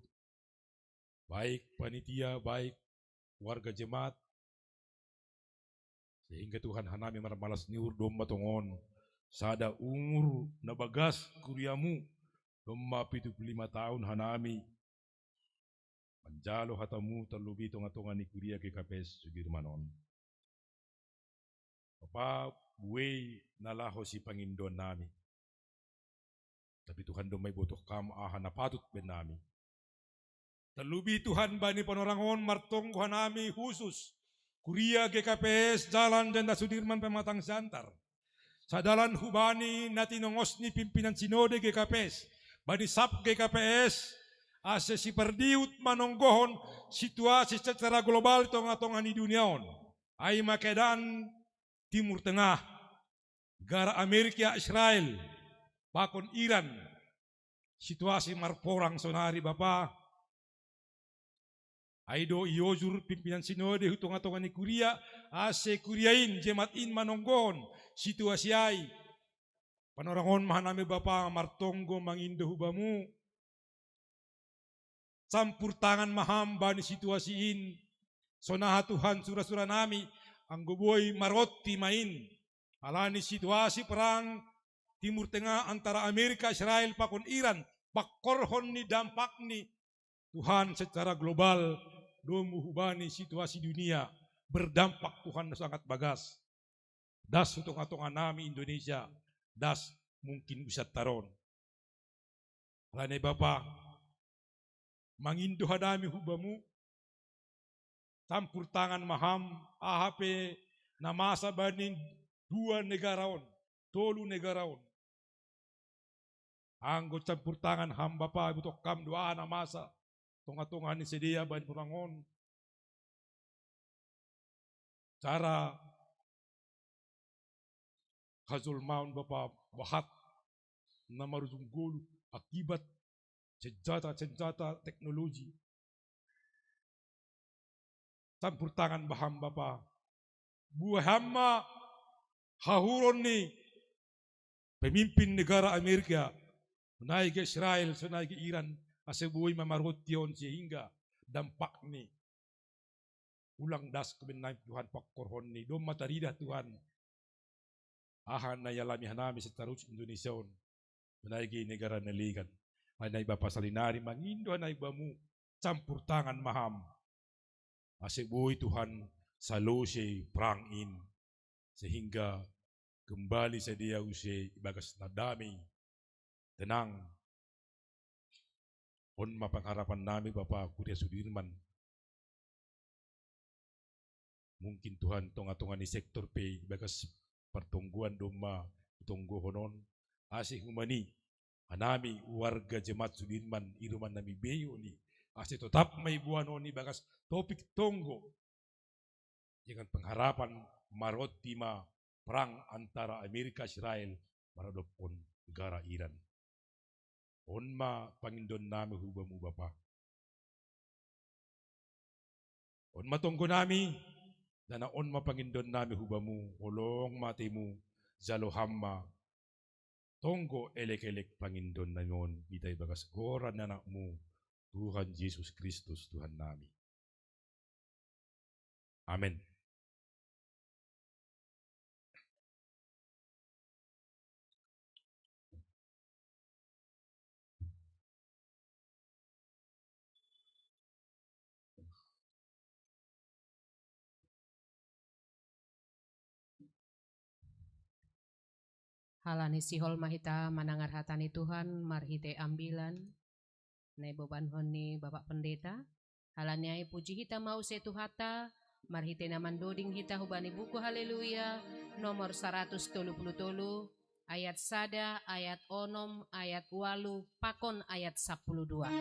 baik panitia, baik warga jemaat, sehingga Tuhan hanami marmalas ni uhur domma tongon sada umur na bagas kuriamu, domma pitu pulu lima tahun hanami manjalo hatamu tarlobi tonga-tonga ni kuria G K P S Sudirman on. Bapa, buei na laho sipangindoan nami. Tapi Tuhan, domma ibotoh Ham aha na patut baen nami. Tarlobi Tuhan bani panorang on martonggo hanami khusus kuria G K P S Jalan Jenderal Sudirman Pematang Siantar. Sadalan hubani na tinongos ni pimpinan sinode G K P S bani sab G K P S, ase sipardihut manonggohon situasi secara global tonga-tonga ni dunia on. Ai ma keadaan Timur Tengah, negara Amerika, Israel, pakon Iran, situasi marporang sonari Bapa. Ai do iojur pimpinan sinode hu tonga-tonga ni kuria, ase kuria in, jemaat in manonggohon situasi ai. Panorang on ma hanami Bapa martonggo mangindo hu Bamu. Campur tangan ma Ham bani situasi in. Sonaha Tuhan sura-sura nami, anggo boi maronti ma in. Alani situasi perang Timur Tengah antara Amerika, Israel pakon Iran, pangkorhon ni dampak ni Tuhan secara global domu hubani situasi dunia, berdampak Tuhan sangat bagas. Das hu tonga-tonga nami Indonesia, das mungkin usian taron. Alani Bapa, mangindo hanami hu Bamu, campur tangan ma Ham, aha pe na masa bani dua negara on, tolu negara on. Anggo campur tangan Ham Bapa, ibotoh Ham do aha na masa tonga-tonga ni sidea bani panorang on. Cara hajolmaon Bapa, bahat na marujung goluh akibat senjata-senjata teknologi. Campur tangan ma Ham Bapa. Buei Ham ma hahuron ni pemimpin negara Amerika, sonai ge Israel, sonai ge Iran, ase boi ma maronti on sehingga dampak ni ulang das kebenai Tuhan pangkorhon ni, domma taridah Tuhan aha na ialami hanami secara khusus Indonesia on, sonai ge negara na legan. Alani Bapa, salinari mangindo hanami Bamu, campur tangan ma Ham. Ase boi Tuhan salose perang in, sehingga kembali sidea use ibagas na dame, tenang. On ma pangharapan nami Bapa, kuria Sudirman. Mungkin Tuhan tonga-tonga ni sektor pe ibagas partonggoan domma hutonggohon on, ase hubani hanami warga jemaat Sudirman, i do ma nami boi holi, ase totap ma iboan on ibagas topik tonggo dengan pengharapan maronti ma perang antara Amerika Israel maradophon negara Iran. On ma pangindoan nami hu Bamu Bapa. On ma tonggo nami, dana on ma pangindon nami hu Bamu, holong ma atemu, jalo Ham ma tonggo elek-elek pangindon nami on, hita ibagas goran ni Anakmu, Tuhan Jesus Kristus, Tuhan nami. Amen. Halani sihol ma hita manangar hata ni Tuhan marhite ambilan na ibobankon ni Bapak Pendeta. Halani ai puji hita ma use Tuhanta, marhite na mandoding hita hubani buku Haleluya nomor saratus tolu pulu tolu, ayat sada, ayat onom, ayat walu, pakon ayat sapuluh dua.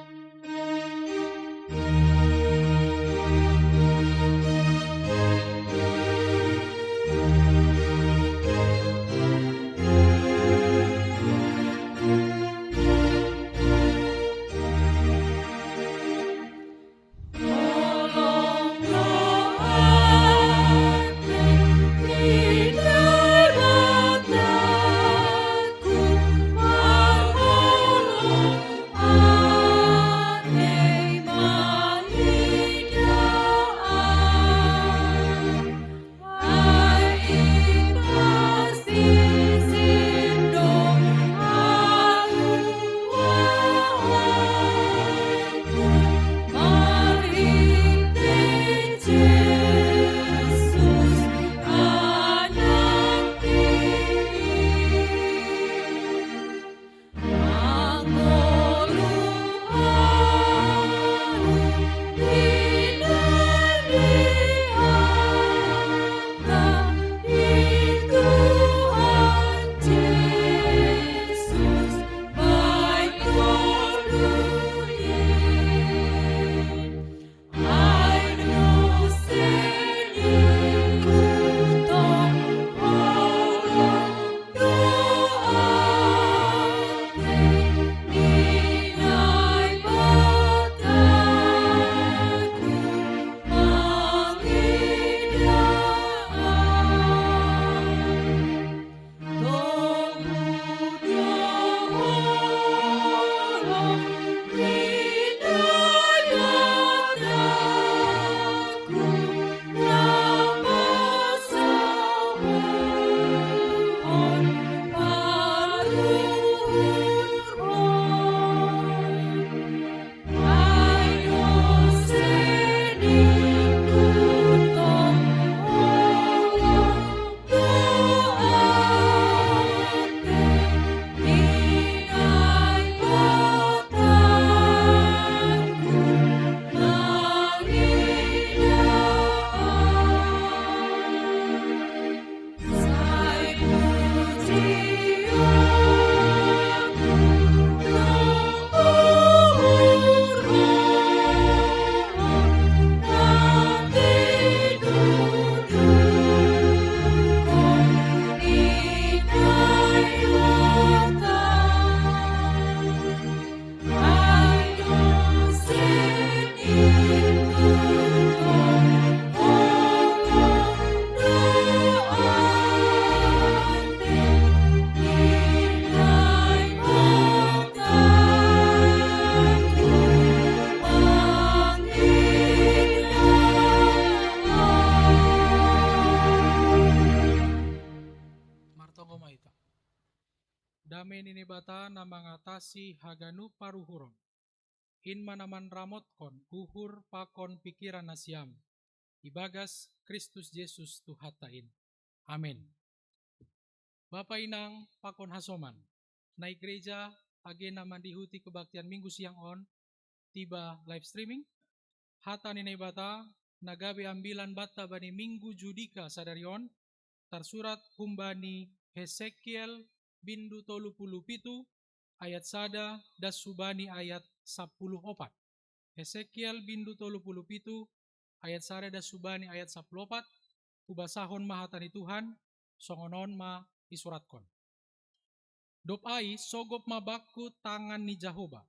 Martonggo ma hita. Dame ni Naibata na mangatasi haganup paruhuron, in ma na manramotkon uhur pakon pikiran nasiam, ibagas Kristus Jesus Tuhanta in. Amen. Bapa, Inang pakon hasoman, nai gereja age na mandihuti kebaktian Minggu siang on, tiba live streaming, hata ni Naibata na gabe ambilan banta bani Minggu Judika sadari on, tarsurat humbani Hesekiel bindu tolu pulu pitu ayat sada das hubani ayat sapuluh opat. Hesekiel bindu tolu pulu pitu ayat sada das hubani ayat sapuluh opat, hubasahon ma hata ni Tuhan, songon on ma isuratkon. Dob ai sogop ma bangku tangan ni Jahowa.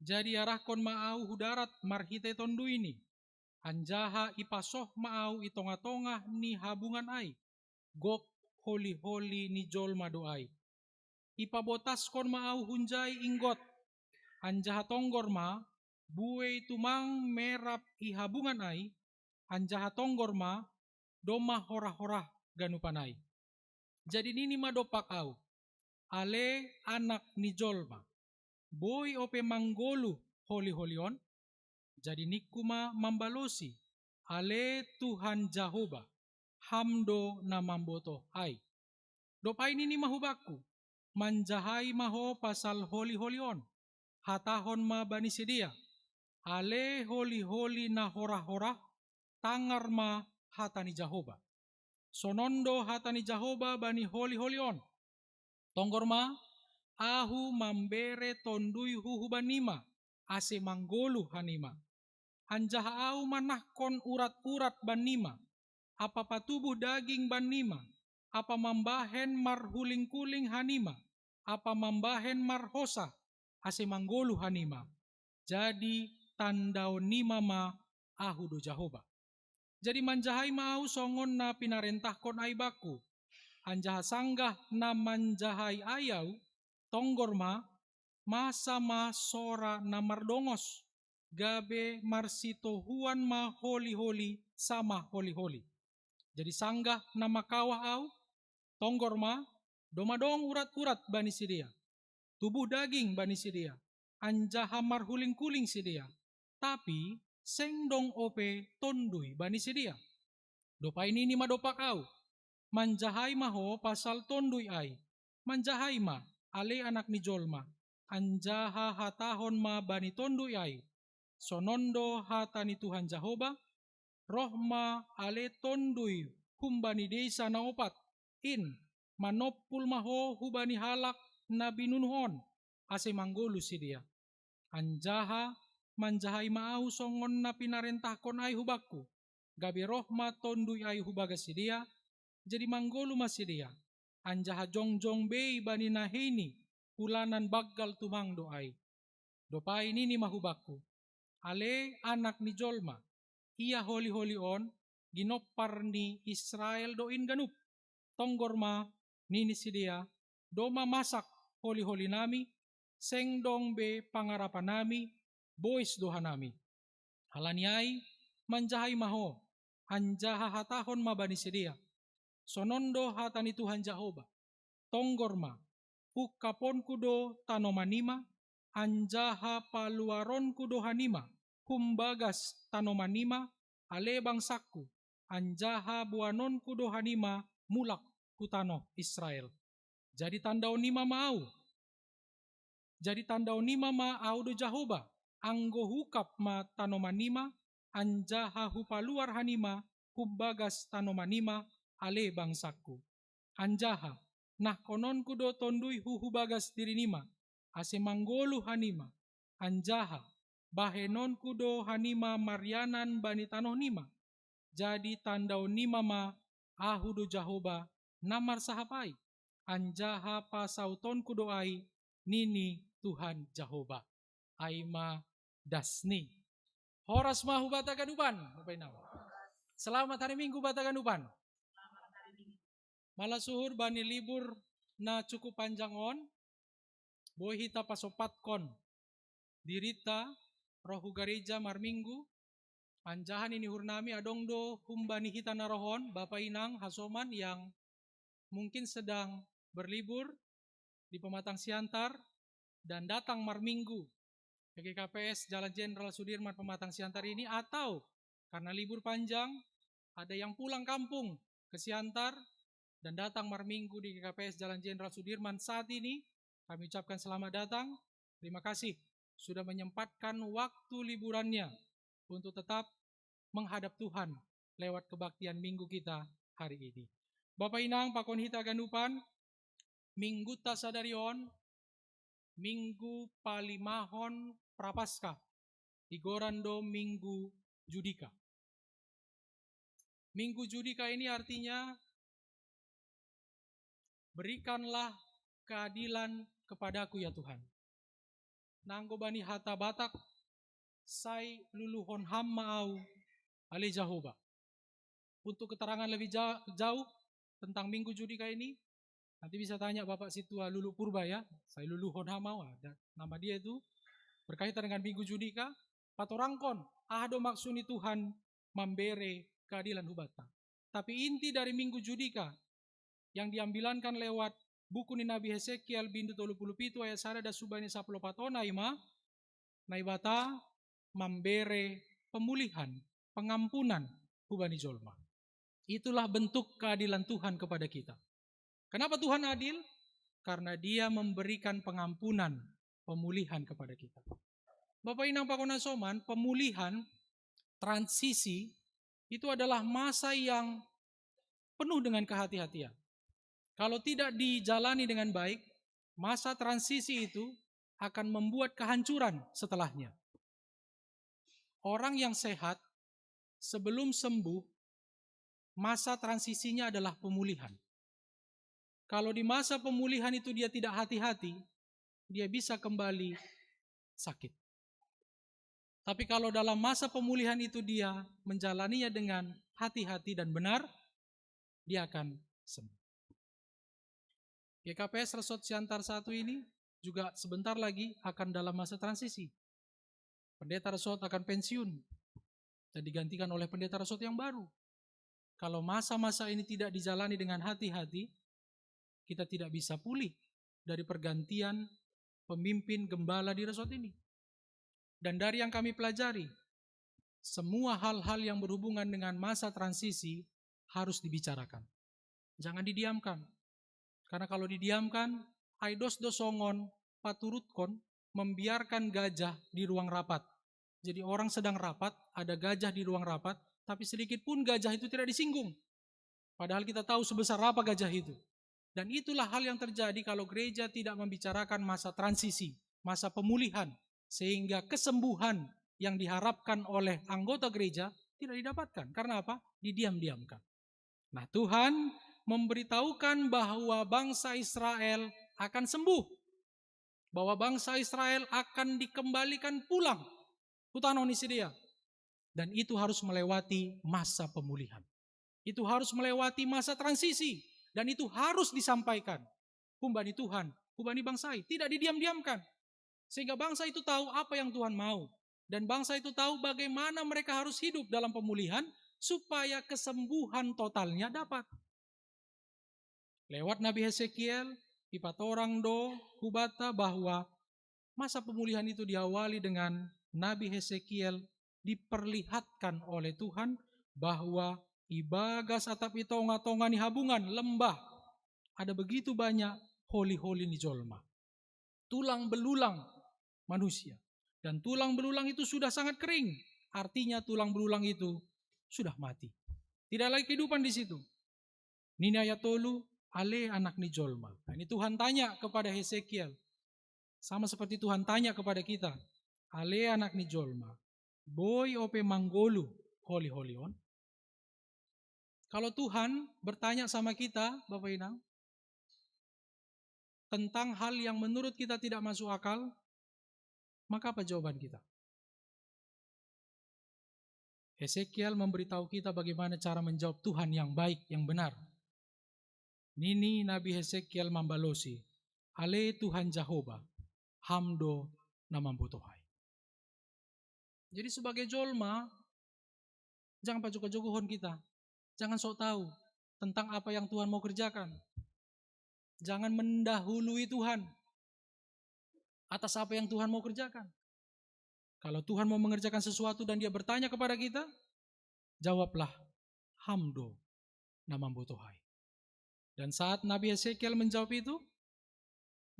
Jadi arahkon ma ahu hu darat marhite tonduyni. Anjaha ipasoh ma ahu i tongah-tongah ni habungan ai, gok holi-holi ni jolma do ai. Ipabotaskon ma ahu hunjai inggot, anjaha tonggor ma, buei tumang merap i habungan ai, anjaha tonggor ma, domma horah-horah ganupan ai. Jadi nini ma dompak ahu, ale anak ni jolma, boi ope manggoluh holi-holi on? Jadi ningku ma mambalosi, ale Tuhan Jahowa, ham do na mambotoh ai. Dob ai nini ma hubakku, manjahai ma ho pasal holi-holi on, hatahon ma bani sidea, ale holi-holi na horah-horah, tangar ma hata ni Jahowa. Sonon do hata ni Jahowa bani holi-holi on. Tonggor ma, ahu mambere tondui hu hubanima, ase manggoluh hanima. Anjaha ahu manahkon urat-urat bannima, apa patubuh daging bannima, apa mambahen marhuling-kuling hanima, apa mambahen marhosa, ase manggoluh hanima. Jadi tandaonnima ma ahu do Jahowa. Jadi manjahai ma ahu songon na pinarentahkon ai bakku. Anjaha sanggah na manjahai ai ahu, tonggor ma, masa ma sora na mardongos, gabe marsitohuan ma holi-holi sama holi-holi. Jadi sanggah na mangkawah ahu, tonggor ma, domma dong urat-urat bani sidea, tubuh daging bani sidea, anjaha marhuling-kuling sidea, tapi seng dong ope tondui bani sidea. Dob ai nini ma dompak ahu, manjahai ma ho pasal tondui ai, manjahai ma, ale anak ni jolma, anjaha hatahon ma bani tondui ai, sonon do hata ni Tuhan Jahowa, roh ma ale tondui humbani deisa na opat, in, manompul ma ho hubani halak na binunuh on, ase manggoluh sidea. Anjaha manjahai ma ahu songon na pinarentahkon ai hubakku, gabe roh ma tondui ai hubagas sidea, jadi manggoluh ma sidea, anjaha jongjong bei bani naheini, ulanan banggal tumang do ai. Dob ai nini ma hubakku, ale anak ni jolma, ia holi-holi on, ginompar ni Israel do in ganup. Tonggor ma, nini sidea, domma masak holi-holinami, seng dong be pangarapanami, bois do hanami. Halani ai, manjahai ma ho, anjaha hatahon ma bani sidea, sonon do hata ni Tuhan Jahowa, tonggor ma, ungkaponku do tanomanima, anjaha paluaronku do hanima humbagas tanomanima, ale bangsangku, anjaha boanonku do hanima mulak hu tanoh Israel. Jadi tandaonnima ma ahu. Jadi tandaonnima ma ahu do Jahowa, anggo huungkap ma tanomanima, anjaha hupaluar hanima humbagas tanomanima, ale bangsangku. Anjaha nahkononku do tondui hu hubagas dirinima, ase manggoluh hanima, anjaha bahenonku do hanima marianan bani tanohnima. Jadi tandaonnima ma ahu do Jahowa na marsahap ai, anjaha pasautonku do ai, nini Tuhan Jahowa. Ai ma dasni. Horas ma hubanta ganupan, Bapak Inang. Selamat hari Minggu banta ganupan. Malas uhur bani libur na cukup panjang on, boi hita pasompatkon dirinta roh hu gareja marminggu, anjaha nini uhurnami adong do humbani hita na roh on, Bapak Inang hasoman yang mungkin sedang berlibur di Pematang Siantar dan datang marminggu ke G K P S Jalan Jenderal Sudirman Pematang Siantar ini, atau karena libur panjang, ada yang pulang kampung ke Siantar dan datang marminggu di G K P S Jalan Jenderal Sudirman saat ini, kami ucapkan selamat datang. Terima kasih sudah menyempatkan waktu liburannya untuk tetap menghadap Tuhan lewat kebaktian minggu kita hari ini. Bapak Inang, pakon hita ganupan, minggunta sadari on, minggu palimahon Prapaskah, igoran do minggu Judika. Minggu Judika ini artinya, "Berikanlah keadilan kepadaku, ya Tuhan." Nanggo bani hata Batak, "Sai luluhon Ham ma ahu, Ale Jahoba. Untuk keterangan lebih ja-, jauh tentang Minggu Judika ini, nanti bisa tanya Bapak Situa Lulu Purba ya. Saya Lulu Honhamau, ada nama dia itu. Berkaitan dengan Minggu Judika, patorangkon, aha do maksud ni Tuhan mambere keadilan hubata. Tapi inti dari Minggu Judika yang diambilankan lewat buku ni Nabi Hesekiel bindu tolu pulu pitu ayat sada das hubaini sapuluh opat on ai ma, Naibata mambere pemulihan, pengampunan hubani jolma. Itulah bentuk keadilan Tuhan kepada kita. Kenapa Tuhan adil? Karena Dia memberikan pengampunan, pemulihan kepada kita. Bapak Inang Pakona Soman, pemulihan, transisi, itu adalah masa yang penuh dengan kehati-hatian. Kalau tidak dijalani dengan baik, masa transisi itu akan membuat kehancuran setelahnya. Orang yang sehat, sebelum sembuh, masa transisinya adalah pemulihan. Kalau di masa pemulihan itu dia tidak hati-hati, dia bisa kembali sakit. Tapi kalau dalam masa pemulihan itu dia menjalaninya dengan hati-hati dan benar, dia akan sembuh. G K P S Resort Siantar satu ini juga sebentar lagi akan dalam masa transisi. Pendeta Resort akan pensiun dan digantikan oleh pendeta Resort yang baru. Kalau masa-masa ini tidak dijalani dengan hati-hati, kita tidak bisa pulih dari pergantian pemimpin gembala di Resort ini. Dan dari yang kami pelajari, semua hal-hal yang berhubungan dengan masa transisi harus dibicarakan. Jangan didiamkan. Karena kalau didiamkan, ai dos do songon paturutkon membiarkan gajah di ruang rapat. Jadi orang sedang rapat, ada gajah di ruang rapat, tapi sedikit pun gajah itu tidak disinggung. Padahal kita tahu sebesar apa gajah itu. Dan itulah hal yang terjadi kalau gereja tidak membicarakan masa transisi, masa pemulihan, sehingga kesembuhan yang diharapkan oleh anggota gereja tidak didapatkan. Karena apa? Didiam-diamkan. Nah, Tuhan memberitahukan bahwa bangsa Israel akan sembuh, bahwa bangsa Israel akan dikembalikan pulang. Hutano ni sidea. Dan itu harus melewati masa pemulihan. Itu harus melewati masa transisi. Dan itu harus disampaikan. Humbani Tuhan, humbani bangsa i. Tidak didiam-diamkan. Sehingga bangsa itu tahu apa yang Tuhan mau. Dan bangsa itu tahu bagaimana mereka harus hidup dalam pemulihan supaya kesembuhan totalnya dapat. Lewat Nabi Hesekiel, ipatorang do hubata bahwa masa pemulihan itu diawali dengan Nabi Hesekiel diperlihatkan oleh Tuhan bahwa ibagas atap i tonga-tonga ni habungan lembah ada begitu banyak holi-holi ni jolma. Tulang belulang manusia. Dan tulang belulang itu sudah sangat kering. Artinya tulang belulang itu sudah mati. Tidak lagi kehidupan di situ. Nini ayat tolu, ale anak ni jolma. Nah, ini Tuhan tanya kepada Hesekiel. Sama seperti Tuhan tanya kepada kita. Ale anak ni jolma. Boi ope manggolu holi-holi on. Kalau Tuhan bertanya sama kita, Bapak Inang, tentang hal yang menurut kita tidak masuk akal, maka apa jawaban kita? Hesekiel memberitahu kita bagaimana cara menjawab Tuhan yang baik, yang benar. Nini Nabi Hesekiel mambalosi, ale Tuhan Jahoba, Ham do na mambotohai. Jadi sebagai jolma, jangan pajogo-jogohon kita. Jangan sok tahu tentang apa yang Tuhan mau kerjakan. Jangan mendahului Tuhan atas apa yang Tuhan mau kerjakan. Kalau Tuhan mau mengerjakan sesuatu dan Dia bertanya kepada kita, jawablah, Ham do na mambotohai. Dan saat Nabi Hesekiel menjawab itu,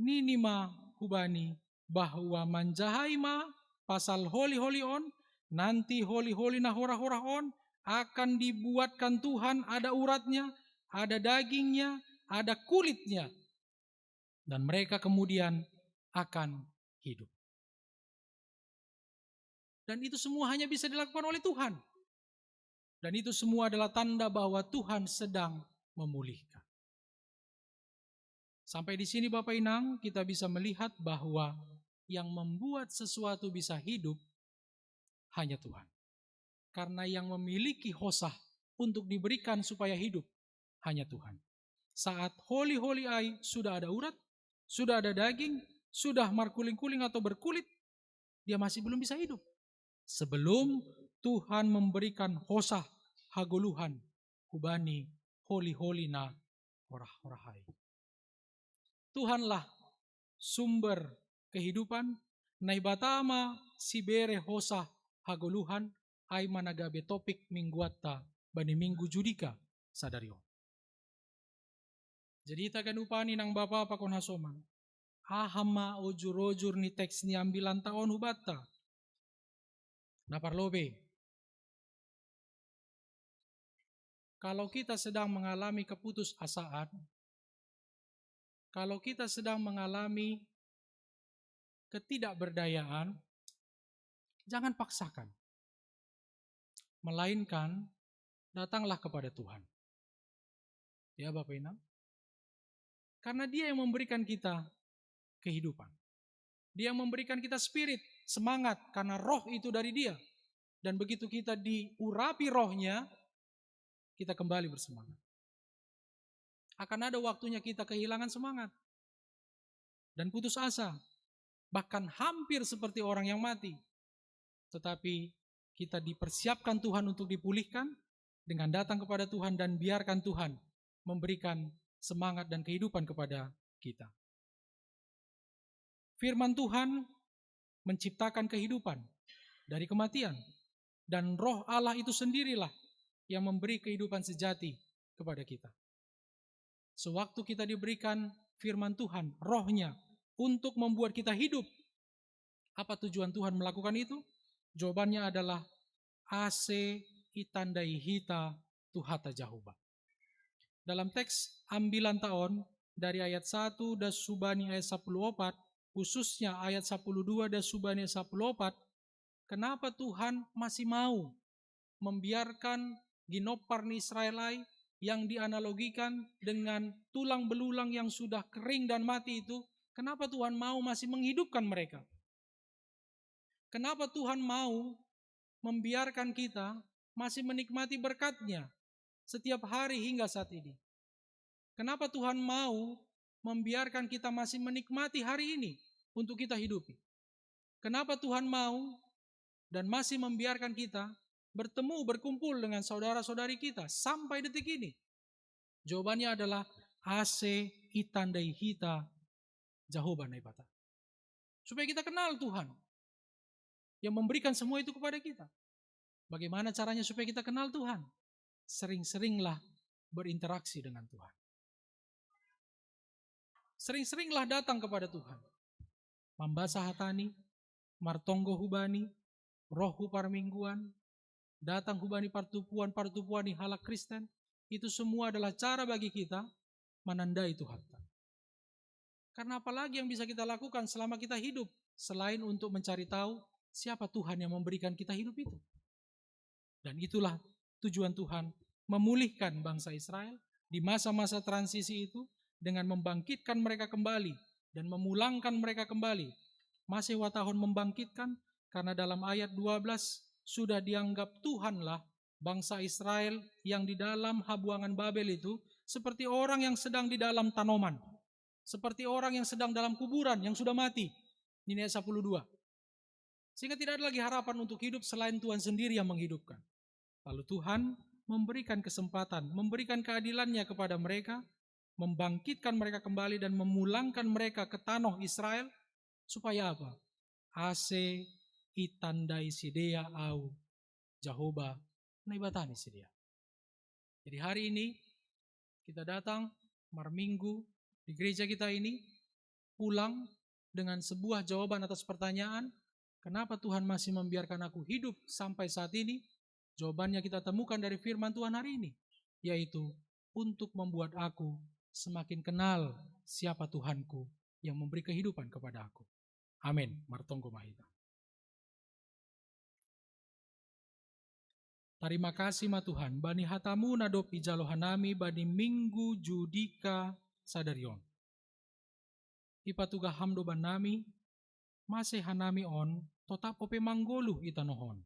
nini ma hubani bahwa manjahai ma pasal holi-holi on, nanti holi-holi na horah-horah on akan dibuatkan Tuhan ada uratnya, ada dagingnya, ada kulitnya. Dan mereka kemudian akan hidup. Dan itu semua hanya bisa dilakukan oleh Tuhan. Dan itu semua adalah tanda bahwa Tuhan sedang memulihkan. Sampai di sini Bapak Inang, kita bisa melihat bahwa yang membuat sesuatu bisa hidup hanya Tuhan. Karena yang memiliki hosah untuk diberikan supaya hidup hanya Tuhan. Saat holi-holi ai sudah ada urat, sudah ada daging, sudah markuling-kuling atau berkulit, dia masih belum bisa hidup. Sebelum Tuhan memberikan hosah hagoluhan hubani holi-holi na horah-horah ai. Tuhanlah sumber kehidupan, Naibata ma sibere hosah hagoluhan, ai ma na gabe topik mingguatta bani minggu Judika sadari on. Jadi ita ganupani nang bapa pakon hasoman. Aha ma ojur-ojur ni teks ni ambilanta on hubanta? Na parlobei, kalau kita sedang mengalami keputusasaan, kalau kita sedang mengalami ketidakberdayaan, jangan paksakan. Melainkan datanglah kepada Tuhan. Ya, Bapak Inang. Karena Dia yang memberikan kita kehidupan. Dia yang memberikan kita spirit, semangat, karena roh itu dari Dia. Dan begitu kita diurapi rohnya, kita kembali bersemangat. Akan ada waktunya kita kehilangan semangat dan putus asa, bahkan hampir seperti orang yang mati. Tetapi kita dipersiapkan Tuhan untuk dipulihkan dengan datang kepada Tuhan dan biarkan Tuhan memberikan semangat dan kehidupan kepada kita. Firman Tuhan menciptakan kehidupan dari kematian, dan Roh Allah itu sendirilah yang memberi kehidupan sejati kepada kita. Sewaktu kita diberikan firman Tuhan, Rohnya, untuk membuat kita hidup, apa tujuan Tuhan melakukan itu? Jawabannya adalah ase itandai hita tu hata Jahowa. Dalam teks ambilanta on, dari ayat satu das subani ayat sapuluh opat, khususnya ayat sapuluh dua das subani ayat sapuluh opat, kenapa Tuhan masih mau membiarkan ginompar ni Israel ai yang dianalogikan dengan tulang belulang yang sudah kering dan mati itu, kenapa Tuhan mau masih menghidupkan mereka? Kenapa Tuhan mau membiarkan kita masih menikmati berkat-Nya setiap hari hingga saat ini? Kenapa Tuhan mau membiarkan kita masih menikmati hari ini untuk kita hidupi? Kenapa Tuhan mau dan masih membiarkan kita bertemu, berkumpul dengan saudara-saudari kita sampai detik ini? Jawabannya adalah ase itandai hita Jahowa Naibata. Supaya kita kenal Tuhan yang memberikan semua itu kepada kita. Bagaimana caranya supaya kita kenal Tuhan? Sering-seringlah berinteraksi dengan Tuhan. Sering-seringlah datang kepada Tuhan. Mambasa hata-Ni, martonggo hubani, roh hu parmingguan, datang hubani partupuan-partupuan ni halak Kristen, itu semua adalah cara bagi kita menandai Tuhanta. Karena apalagi yang bisa kita lakukan selama kita hidup selain untuk mencari tahu siapa Tuhan yang memberikan kita hidup itu? Dan itulah tujuan Tuhan memulihkan bangsa Israel di masa-masa transisi itu dengan membangkitkan mereka kembali dan memulangkan mereka kembali. Masih watahon membangkitkan, karena dalam ayat dua belas sudah dianggap Tuhanlah bangsa Israel yang di dalam habuangan Babel itu seperti orang yang sedang di dalam tanoman, seperti orang yang sedang dalam kuburan yang sudah mati. Ini ayat sapuluh dua. Sehingga tidak ada lagi harapan untuk hidup selain Tuhan sendiri yang menghidupkan. Lalu Tuhan memberikan kesempatan, memberikan keadilan-Nya kepada mereka, membangkitkan mereka kembali dan memulangkan mereka ke tanoh Israel. Supaya apa? Ase itandai sidea Au, Jahowa Naibata ni sidea. Jadi hari ini kita datang marminggu di gereja kita ini, pulang dengan sebuah jawaban atas pertanyaan, kenapa Tuhan masih membiarkan aku hidup sampai saat ini? Jawabannya kita temukan dari firman Tuhan hari ini, yaitu untuk membuat aku semakin kenal siapa Tuhanku yang memberi kehidupan kepada aku. Amin. Martonggo ma hita. Tarima kasih ma Tuhan, bani hata-Mu na dob ijalo hanami bani minggu Judika sadari on. Ipatuga Ham do bannami, mase hanami on totap ope manggoluh i tanoh on.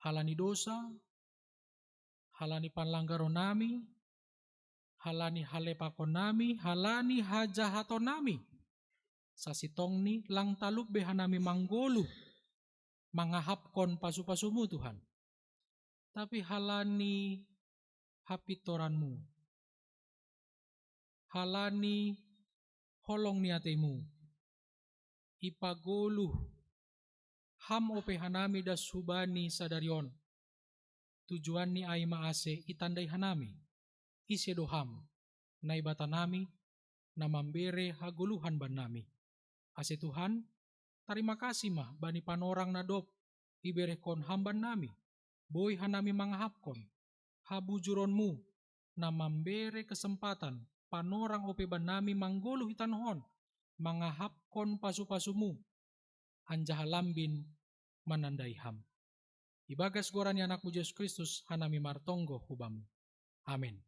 Halani dosa, halani panlanggaron nami, halani halepakon nami, halani hajahaton nami, sasintongni lang talup be hanami manggoluh, mangahapkon pasu-pasumu, Tuhan. Tapi halani hapintoranmu, halani holong ni ateimu, ipagoluh Ham ope hanami das hubani sadari on. Tujuanni ai ma ase itandai hanami, ise do Ham, Naibata nami, na mambere hagoluhan bannami. Ase Tuhan, tarima kasih ma bani panorang na dob iberehkon Ham bannami, boi hanami mangahapkon habujuronmu, na mambere kesempatan panorang ope bannami manggoluh i tanoh on, mangahapkon pasu-pasumu, anjaha lambin manandai Ham. Ibagas goran ni Anakmu Jesus Kristus hanami martonggo hu Bamu. Amen.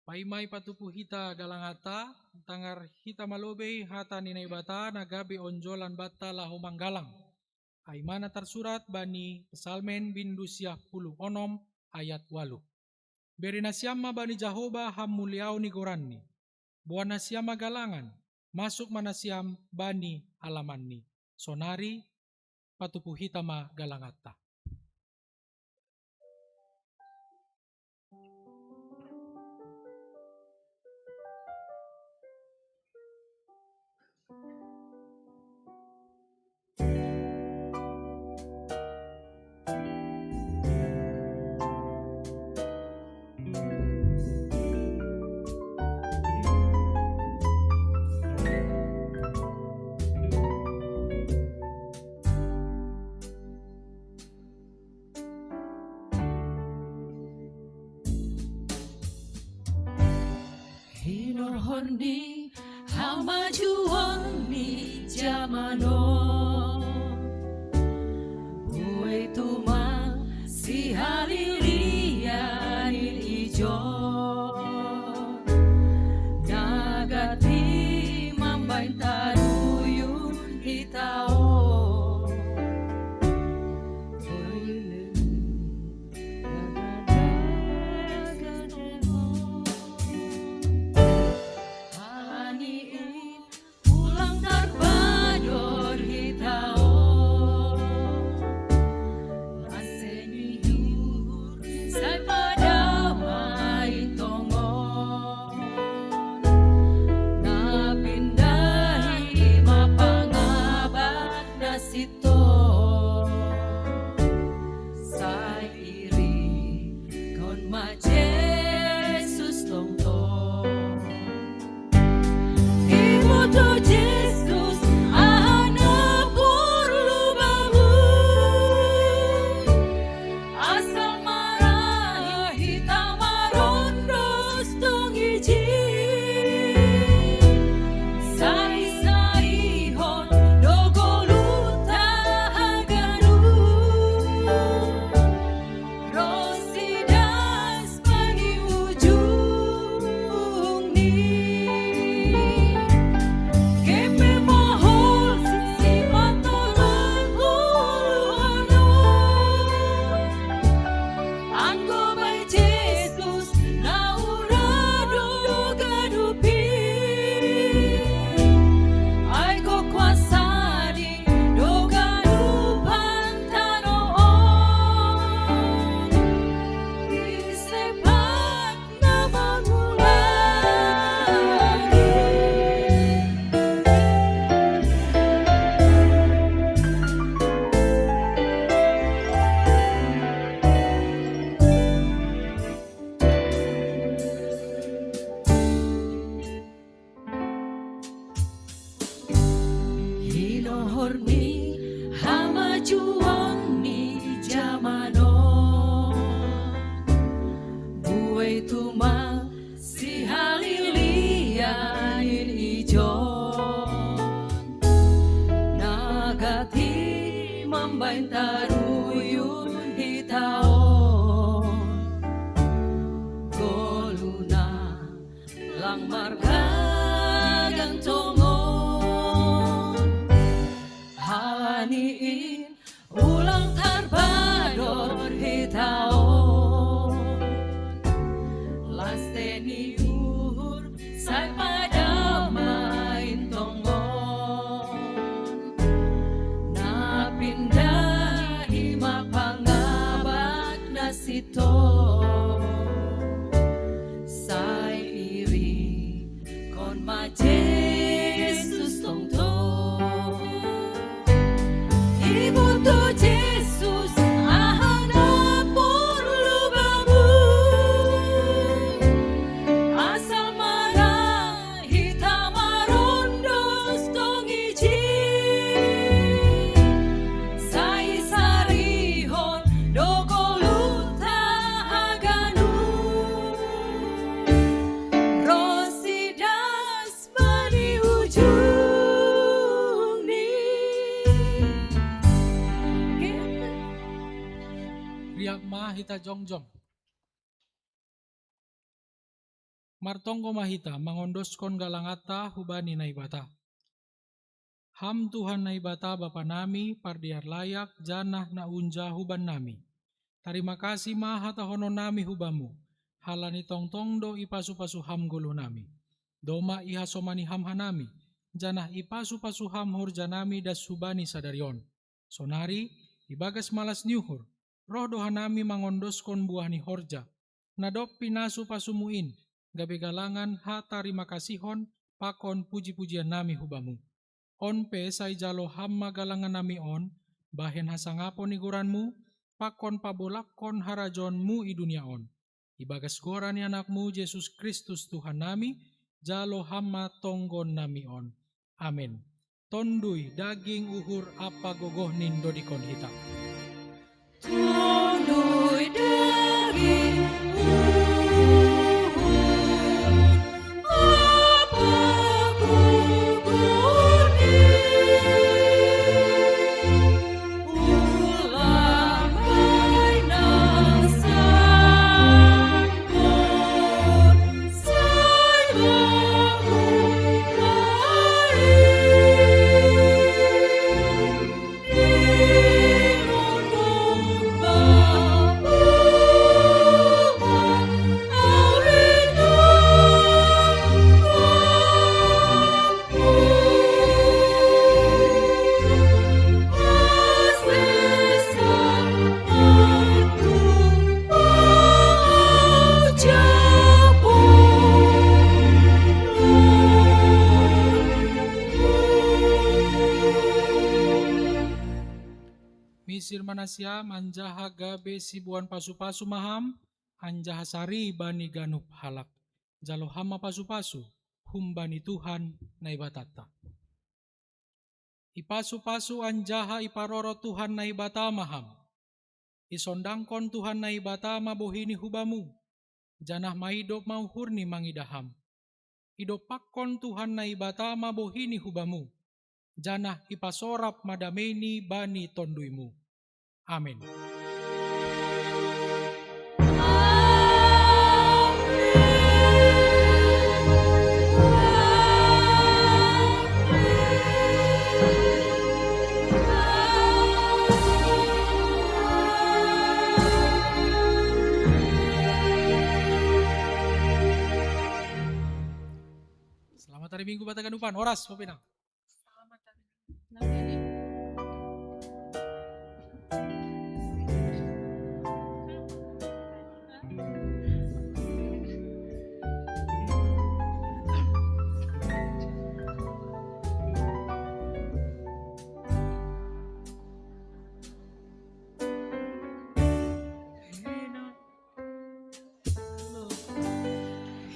Paima ipatupu hita galanganta, tangar hita malobei hata ni Naibata na gabe onjolan banta laho manggalang. Ai ma na tarsurat bani Psalmen bindu siah puluh onom ayat ualuh. Bere nasiam ma bani Jahowa hamuliaon ni goranni. Boan nasiam ma galangan, masuk ma nasiam bani alamanni. Sonari patupu hita ma galanganta. Hinorhon ni hamajuon ni jaman on, buei tumang sihalilian in ijon, na gati mambahen taruyun hita on. Halani i ulang tarbador hita on, ase ni uhur sai padama i tongon, na pindahi ma pangabat na sinton, sai irikkon ma Jesus tongtong. Iboto Jesus aha na porlu bamu, asal marah hita marondos tong ijin. Sai-saihon do goluhta haganup, ronsi das bani ujungni. Kepe ma holong sipatolon uluhon on, anggo bai Jesus na ura do ganup i. Ai gokhon kuasani do ganupan tanoh on, ise pe na mangulangi. Hinorhon ni hamajuon ni jaman on, buei tumang sihalilian in ijon. Sai iri kon ma Jesus tongtong. Iboto Jesus aha na porlu bamu. Asal mana hita marondos tong iji. Sai sarihon do goluhta haganu. Ro si das bani ujungni. Riap ma hita jongjong. Martonggo ma hita mangondoskon galanganta hubani Naibata. Ham Tuhan Naibata Bapa nami, pardear layak janah na unja huban nami. Tarima kasih ma hatahonon nami hubamu, halani tongtong do ipasu-pasu Ham goluh nami. Domma ihasomani Ham hanami, janah ipasu-pasu Ham horja nami das hubani sadari on. Sonari, ibagas malas ni uhur, roh do hanami mangondoskon buah ni horja, na dob pinasu-pasumu in, gabe galangan hatarima kasihon pakon puji-pujian nami hubamu. On pe sai jalo Ham ma galangan nami on, bahen hasangapon ni goranmu, pakon pabolakkon harajaonmu i dunia on. Ibagas goran ni Anakmu Jesus Kristus Tuhan nami, jalo Ham ma tonggon nami on. Amen. Tonduy, daging, uhur ampa gogoh nin dodikon hita. Tonduy, daging, uhur ampa gogoh nin. Misir ma nasiam, anjaha gabe siboan pasu-pasu ma ham, anjaha sari bani ganup halak. Jalo ham ma pasu-pasu humbani Tuhan Naibatanta. Ipasu-pasu anjaha iparoro Tuhan Naibata ma ham. Isondangkon Tuhan Naibata ma bohini hubamu, janah maidop ma uhurni mangidah ham. Idompakkon Tuhan Naibata ma bohini hubamu, janah ipasorap ma dameini bani tonduymu. Amen. Selamat hari Minggu, Batang Ganupan. Horas, Bapak Inang.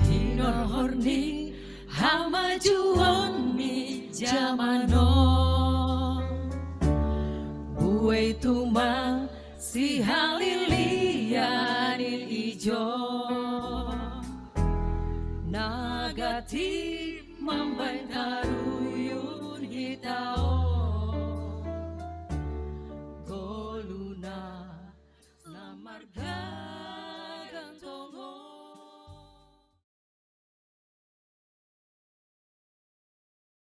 Hinorhon ni hamajuon ni jaman on. Buei tumang sihalilia ni ijo. Na gati